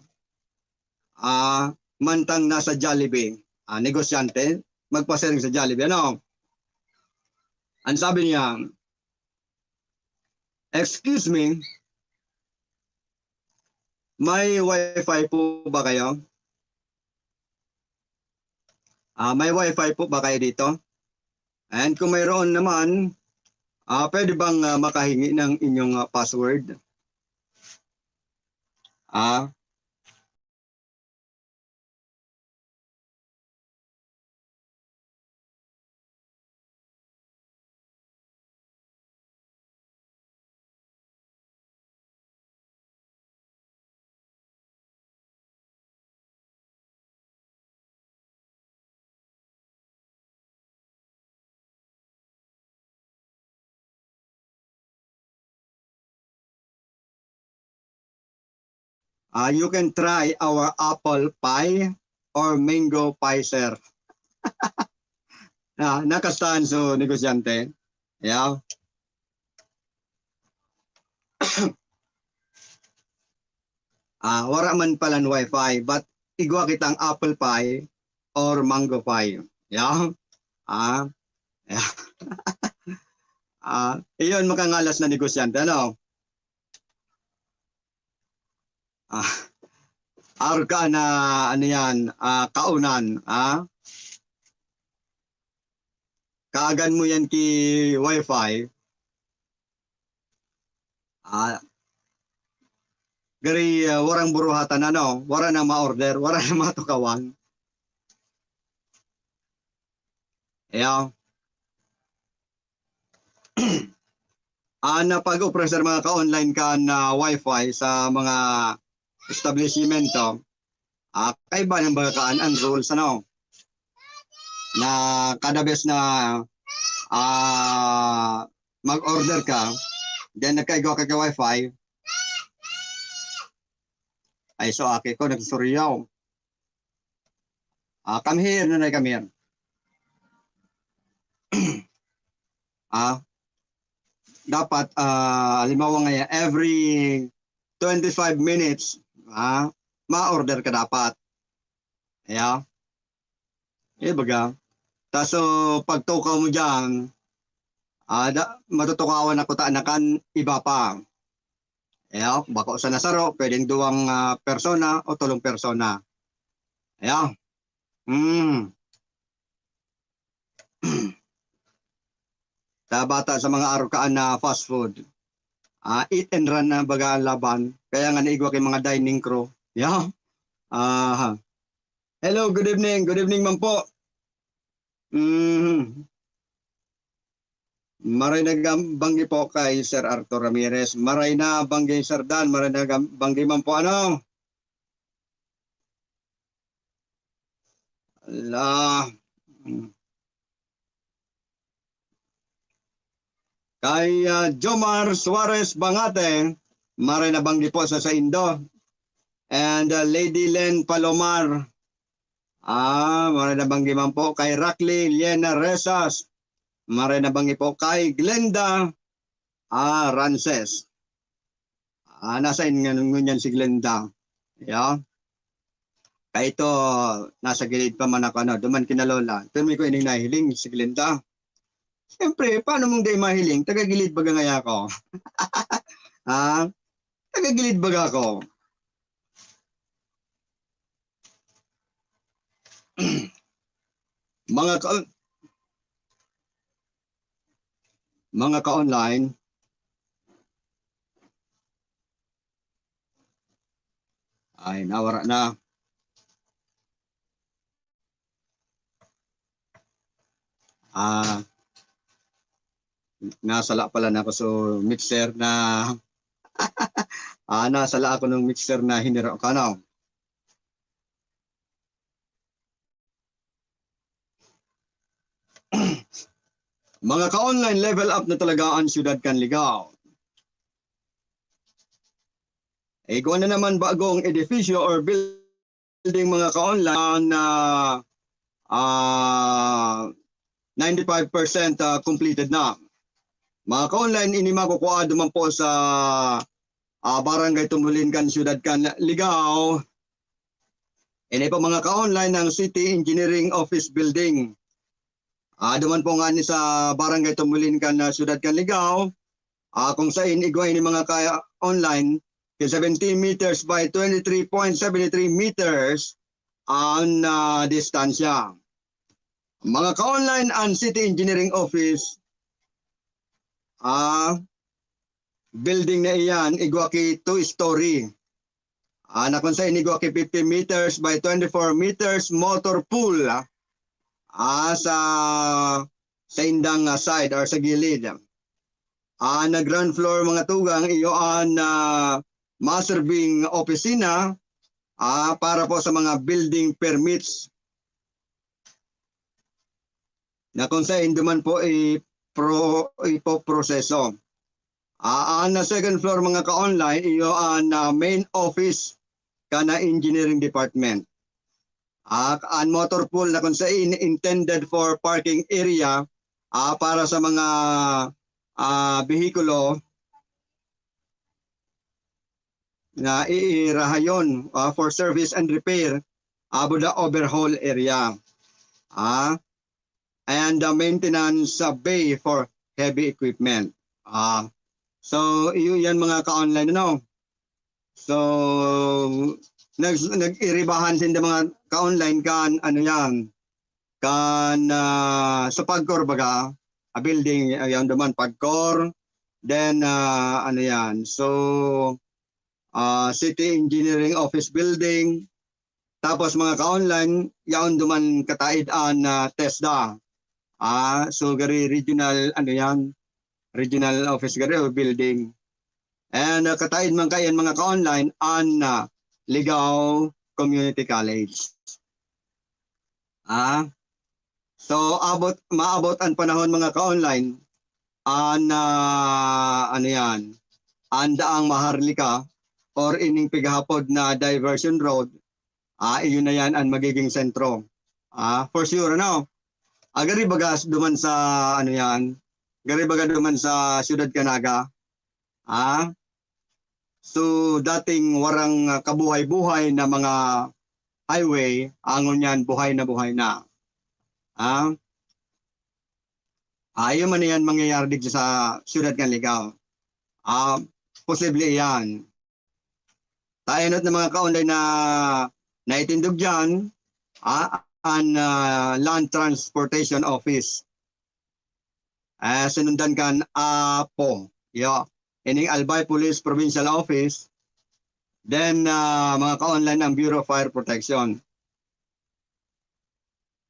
ah, mantang nasa Jollibee. Ah, negosyante, magpasiring sa Jollibee. Ano? Ang sabi niya, "Excuse me, may wifi po ba kayo? Ah, may wifi po ba kayo dito? And kung mayroon naman, ah, pwede bang, ah, makahingi ng inyong, ah, password?" Ah, Ah, you can try our apple pie or mango pie, sir. Ah, nakastahan so negosyante. Yeah. Ah, wala man palan wifi, but igwa kitang apple pie or mango pie. Yeah. Ah, yeah. Ah, iyon, makangalas na negosyante, ano? Ah, arog ka na, ano yan, ah, kaunan, ah? Kaagan mo yan ki wifi. Ah, gari, ah, warang buruhatan, ano, wara na ma-order, wara na matukawan. Yeah. Ah, na pag-offer sa mga ka-online kan wifi sa mga establisimento, ah, kaiba ng baga kaan ang rules, ano, na kada bes na, ah, mag-order ka, then nagkaigwa ka ka wifi, ay, so, aki ko, nagsusuryaw. Ah, come here, nanay, come here. Ah, dapat, ah, halimbawa ngayon, every twenty-five minutes, ah, ma-order ka dapat. Yeah. Eh, baga. Tas, so, pagtukaw mo diyan, ah, da-, matutukawan na kuta na kan iba pa. Yeah, bako sana saro, pwedeng duwang, ah, persona o tolong persona. Yeah. Mm. Tabata sa mga arukaan na fast food. Ah, eat and run na baga ang laban. Kaya nga naigwa kay mga dining crew. Yeah. Aha. Hello, good evening. Good evening man po. Mhm. Maray na gam-, banggi po kay Sir Arthur Ramirez. Maray na banggi, Sir Dan. Maray na gam-, banggi man po, ano? Ala. Kay, ah, Jomar Suarez Bangate, maray na banggi po sa saindo. And, ah, Lady Len Palomar, ah, maray na banggi man po. Kay Rakli Liena Resas, maray na banggi po. Kay Glenda, ah, Rances. Ah, nasa in-, ngunyan si Glenda. Yeah. Kay ito, nasa gilid pa man ako, ano, duman kina Lola. Pero may ko ining nahiling, si Glenda. Siyempre, paano mong di mahiling? Taga-gilid baga ngaya ako. Ha? Taga-gilid baga ako. Mga ka-, mga ka-online, ay, nawara na. Ah, nasala pala na ako sa mixer na, ah, nasala ako ng mixer na hiniro ko, ano? Mga ka-online, level up na talaga ang siyudad kan Ligao. Igwa na naman bagong edifisyo or building, mga ka-online, na, ah, ninety-five percent, ah, completed na. Mga ka-online, ini makukua duman po sa, ah, Barangay Tumulin kan siyudad kan Ligao. Ini po, mga ka-online, ang City Engineering Office Building. Ah, duman po nga ni sa Barangay Tumulin kan, ah, siyudad kan Ligao, ah, kung sain igwa ini, mga ka-online, ki seventeen meters by twenty-three point seven three meters ang, ah, distansya. Mga ka-online, ang City Engineering Office, ah, building na iyan, igwa ki two-story. Ah, na kung sain igwa ki fifty meters by twenty-four meters motor pool, ah, ah, sa, sa indang, ah, side or sa gilid. Ah, na ground floor, mga tugang, iyo an, ah, maserbing opisina, ah, para po sa mga building permits na kung sain duman po ipro-, ipoproseso. Ah, an second floor, mga ka-online, iyo an, ah, main office kan, ah, engineering department. Ah, an motor pool na kung sain intended for parking area, ah, para sa mga, ah, behikulo na iirahayon, ah, for service and repair, abo the overhaul area. Ah, and the maintenance, ah, bay for heavy equipment. Ah, so, iyo yan, mga ka-online, ano? So, nag-, nag-iribahan sinda, mga ka-online, kan, ano yan, kan, ah, sa Pagcor baga, a building, ayan duman, Pagcor. Then, ah, ano yan, so, ah, City Engineering Office Building. Tapos, mga ka-online, yaon duman kataid an, ah, TESDA. Ah, so gari regional, ano yan, regional office gari o building. And, ah, kataid man kaiyan, mga ka-online, an, ah, Ligao Community College. Ah, so abot, maabot an panahon, mga ka-online, an, ah, ano yan, an daang Maharlika or ining pighahapod na diversion road, ah, iyon na yan an magiging sentro. Ah, for sure, ano? Ah, gari baga duman sa, ano yan, gari baga duman sa Siyudad kan Naga. Ah, so, dating warang, ah, kabuhay-buhay na mga highway, ngunyan buhay na buhay na. Ah, ah, iyo man yan mangyayari digdi sa Siyudad kan Ligao. Ah, posible iyan. Ta enot na, mga ka-online, na naitindog diyan, ah, an, ah, Land Transportation Office. Ah, sinundan kan apo. Yo. Ining Albay Police Provincial Office. Then, ah, mga ka-online, ang Bureau of Fire Protection.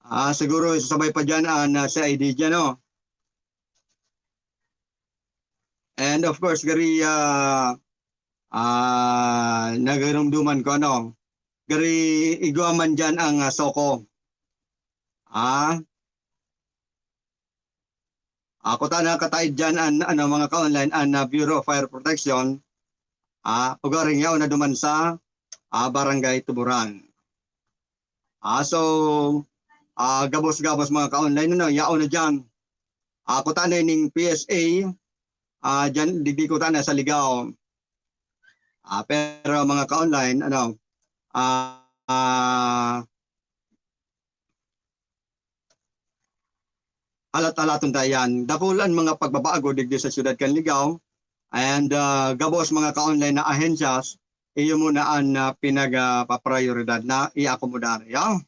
Ah, siguro isasabay pa diyan an, ah, C I D diyan, no? And of course, gari, ah, ah, nagarumduman ko, ano, gari igwa man diyan ang, ah, SOCO. Ah, ah, kuta na kataid diyan an, ano, mga ka-online, an, ah, Bureau of Fire Protection. Ah, ugaring yaon na duman sa, ah, Barangay Tuburan. Ah, so, ah, gabos-gabos, mga ka-online, ano, yaon na diyan. Ah, kuta na ning P S A, ah, diyan, digdi kuta na sa Ligao. Ah, pero, mga ka-online, ano, ah, ah, alat-alaton ta yan. Dakul an mga pagbabago digdi sa siyudad kan Ligao. And, ah, gabos, mga ka-online, na ahensyas, iyo muna an, ah, pinag, ah, paprayoridad na iakomodar. Yaw.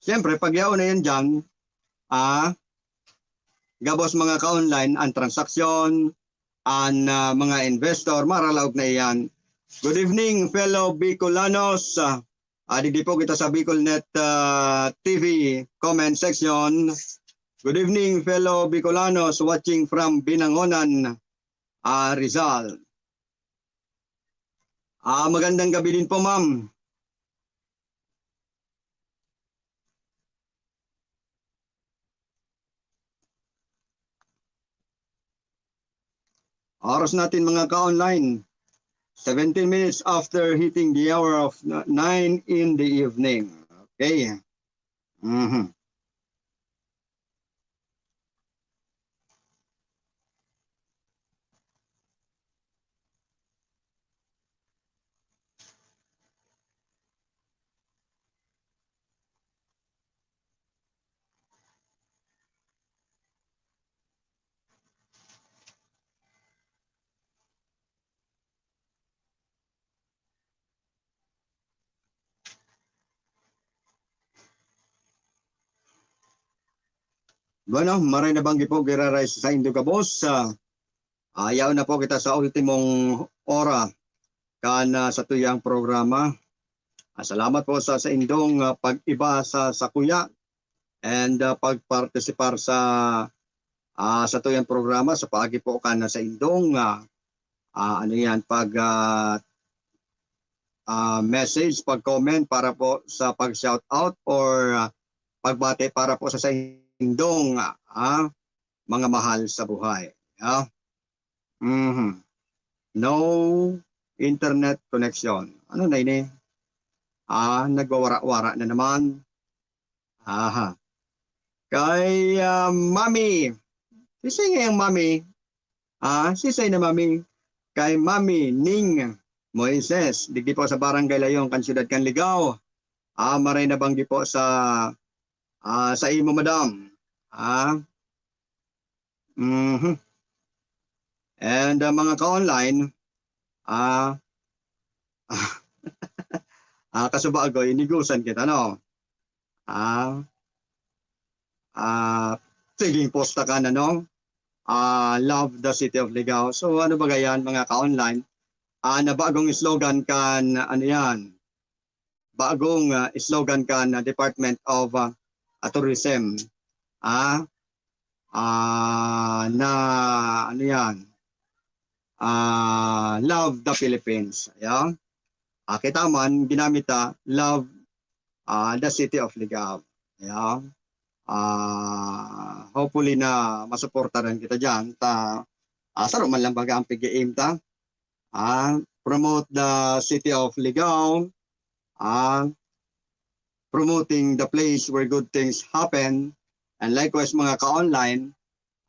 Siyempre, pag yaon na yan diyan, ah, gabos, mga ka-online, an transaksyon, an, ah, mga investor, maralaog na iyan. Good evening, fellow Bicolanos. Ah, ah, digdi po kita sa Bicolnet, ah, T V comment section. Good evening, fellow Bicolanos watching from Binangonan, ah, Rizal. Ah, magandang gabi din po, ma'am. Oras natin, mga ka-online, seventeen minutes after hitting the hour of nine in the evening. Okay. Mhm. Bueno, maray na banggi po giraray sa saindo gabos. Ah, ah, yaon na po kita sa ultimong ora kan, ah, satuyang programa. Ah, salamat po sa saindong, ah, pag-iba sa sakuya and, ah, pagpartisipar sa, ah, satuyang programa sa paagi po kan saindong, ah, ah, ano yan, pag, ah, ah, message, pag-comment para po sa pag-shout out or, ah, pagbati para po sa saindong, ah, mga mahal sa buhay. Ah. Mhm. No internet connection. Ano na ini? Ah, nagwawara-wara na naman. Aha. Kay, ah, Mami. Sisay ngayang Mami? Ah, sisay na Mami? Kay Mami Ning Moises, digdi po sa Barangay Layong, kan siyudad kan Ligao. Ah, maray na banggi po sa, ah, sa imo, madam. Ah, mhm. And, ah, mga ka-online, ah, ah, kasubago, inigusan kita, no? Ah, ah, sige, posta ka na, no? Ah, love the city of Ligao. So, ano ba yan, mga ka-online? Ah, na bagong slogan kan, ano yan? Bagong, ah, slogan kan, ah, Department of, ah, ah, Tourism. Ah, ah, na, ano yan? Ah, love the Philippines. Ayan. Ah, kita man, ginamit ta, love, ah, the city of Ligao. Ayan. Ah, hopefully na masuportaran kita dyan. Ta, ah, saro man lang baga ang pag-aim ta. Ah, promote the city of Ligao. Ah, promoting the place where good things happen. And likewise, mga ka-online,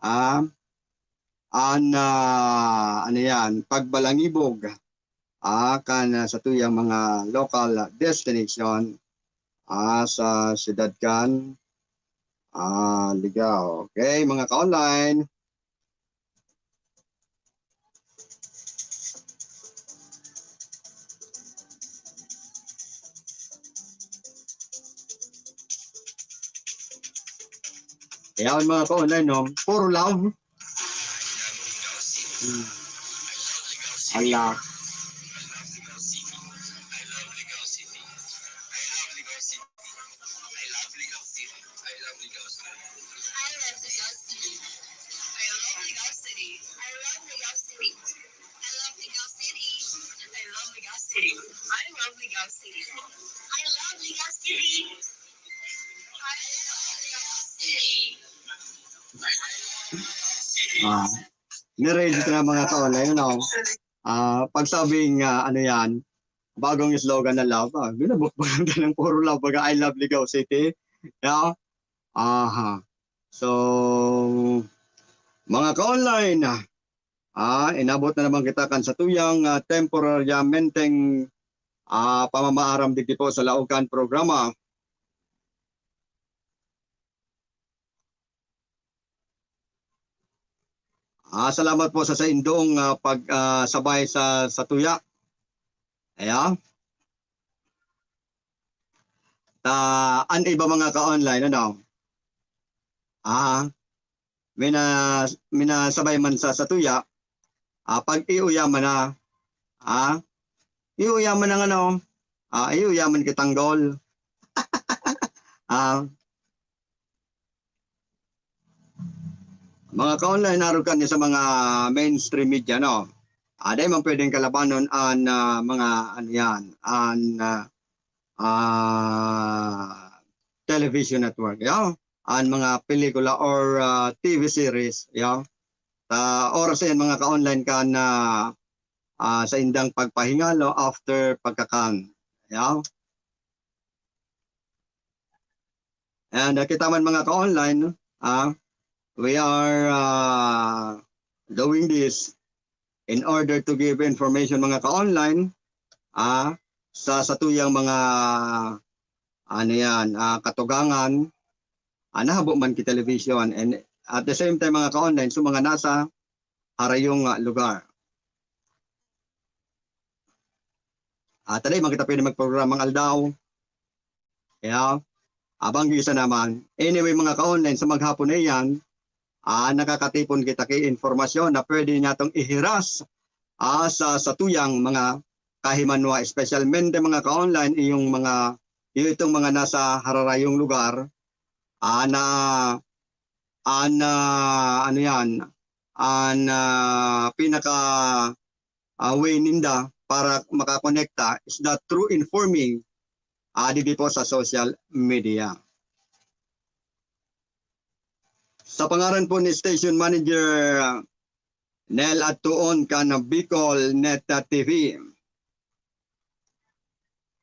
ah, an, ah, ano yan, pagbalangibog, ah, kan, ah, satuyang mga local destination, ah, sa siyudad kan, ah, Ligao. Okay, mga ka-online. Ayan, mga ka-online, no? Puro love. Hmm. Ala. I love Ligao City. I love Ligao City. I love Ligao City. I love Ligao City. I love Ligao City. I love Ligao City. I love Ligao City. I love Ligao City. I love Ligao City. Ah, ni-ready ko na, mga ka-online, ano? Ah, pagsabing, ah, ano yan, bagong slogan na love, ah, binubukbukan ka ng puro love, baga, "I love Ligao City." Yeah? Aha. So, mga ka-online, ah, inabot na naman kita kan satuyang, ah, temporaryamanteng, ah, pamamaaram digdi po sa laog kan programa. Ah, salamat po sa saindong, ah, pag, ah, sabay sa, sa tuya. Ayan. Ta, an iba, mga ka-online, ano? Ah, mina-, minasabay man sa, sa tuya, ah, pag-iuyaman na, ah, iuyaman ng ano, ah, iuyaman kitang gol. Ah, mga ka-online, arog kan sa mga mainstream media, no? Ah, dai man pwedeng kalabanon an, ah, mga, ano yan, an, ah, ah, television network, yeah? An mga pelikula or, ah, T V series, yeah? Sa oras yan, mga ka-online, kan, ah, ah, saindang pagpahinga, no, after pagkakan. Yeah. And, ah, kita man, mga ka-online, ah, we are, ah, doing this in order to give information, mga ka-online, ah, sa satuyang mga, ano yan, ah, katugangan, ah, nahabo man ki television, and at the same time, mga ka-online, sa mga nasa harayong, ah, lugar. Ah, tali, man kita pwede magprogramang aldaw. Kaya, abang isa naman. Anyway, mga ka-online, sa maghapon na iyan, ah, nakakatipon kita ki informasyon na pwede natong ihiras, ah, sa satuyang mga kahimanwa, espesyalmente, mga ka-online, yung mga, yung itong mga nasa hararayong lugar, ah, na, ah, na, ano yan, ah, na pinaka, ah, way ninda para makakonekta is that through informing, ah, digdi po sa social media. Sa pangaran po ni Station Manager, ah, Nel Atuon kan Bicol Net T V.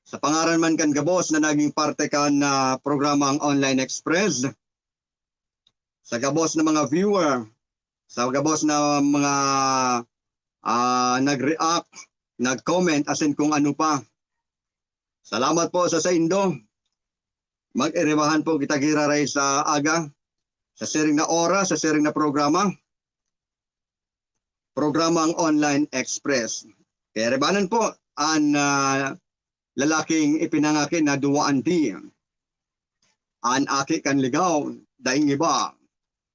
Sa pangaran man kan gabos na naging parte kan, ah, programang Online Express, sa gabos na mga viewer, sa gabos na mga, ah, nag-react, nag-comment, asin kung ano pa. Salamat po sa saindo. Mag-iribahan po kita giraray sa aga, sa siring na oras, sa siring na programa. Programang Online Express. Kaya ribanan po an, ah, lalaking ipinangaki na duwaan di. An aki kan ligaw, daing iba,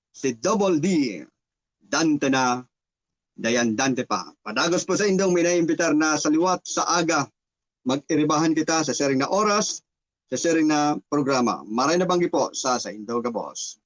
si Double D, Dante na, dayan Dante pa. Padagos po sa indong minaiimbitar na sa liwat sa aga. Mag-iribahan kita sa siring na oras, sa siring na programa. Maray na banggi po sa, sa indo gabos.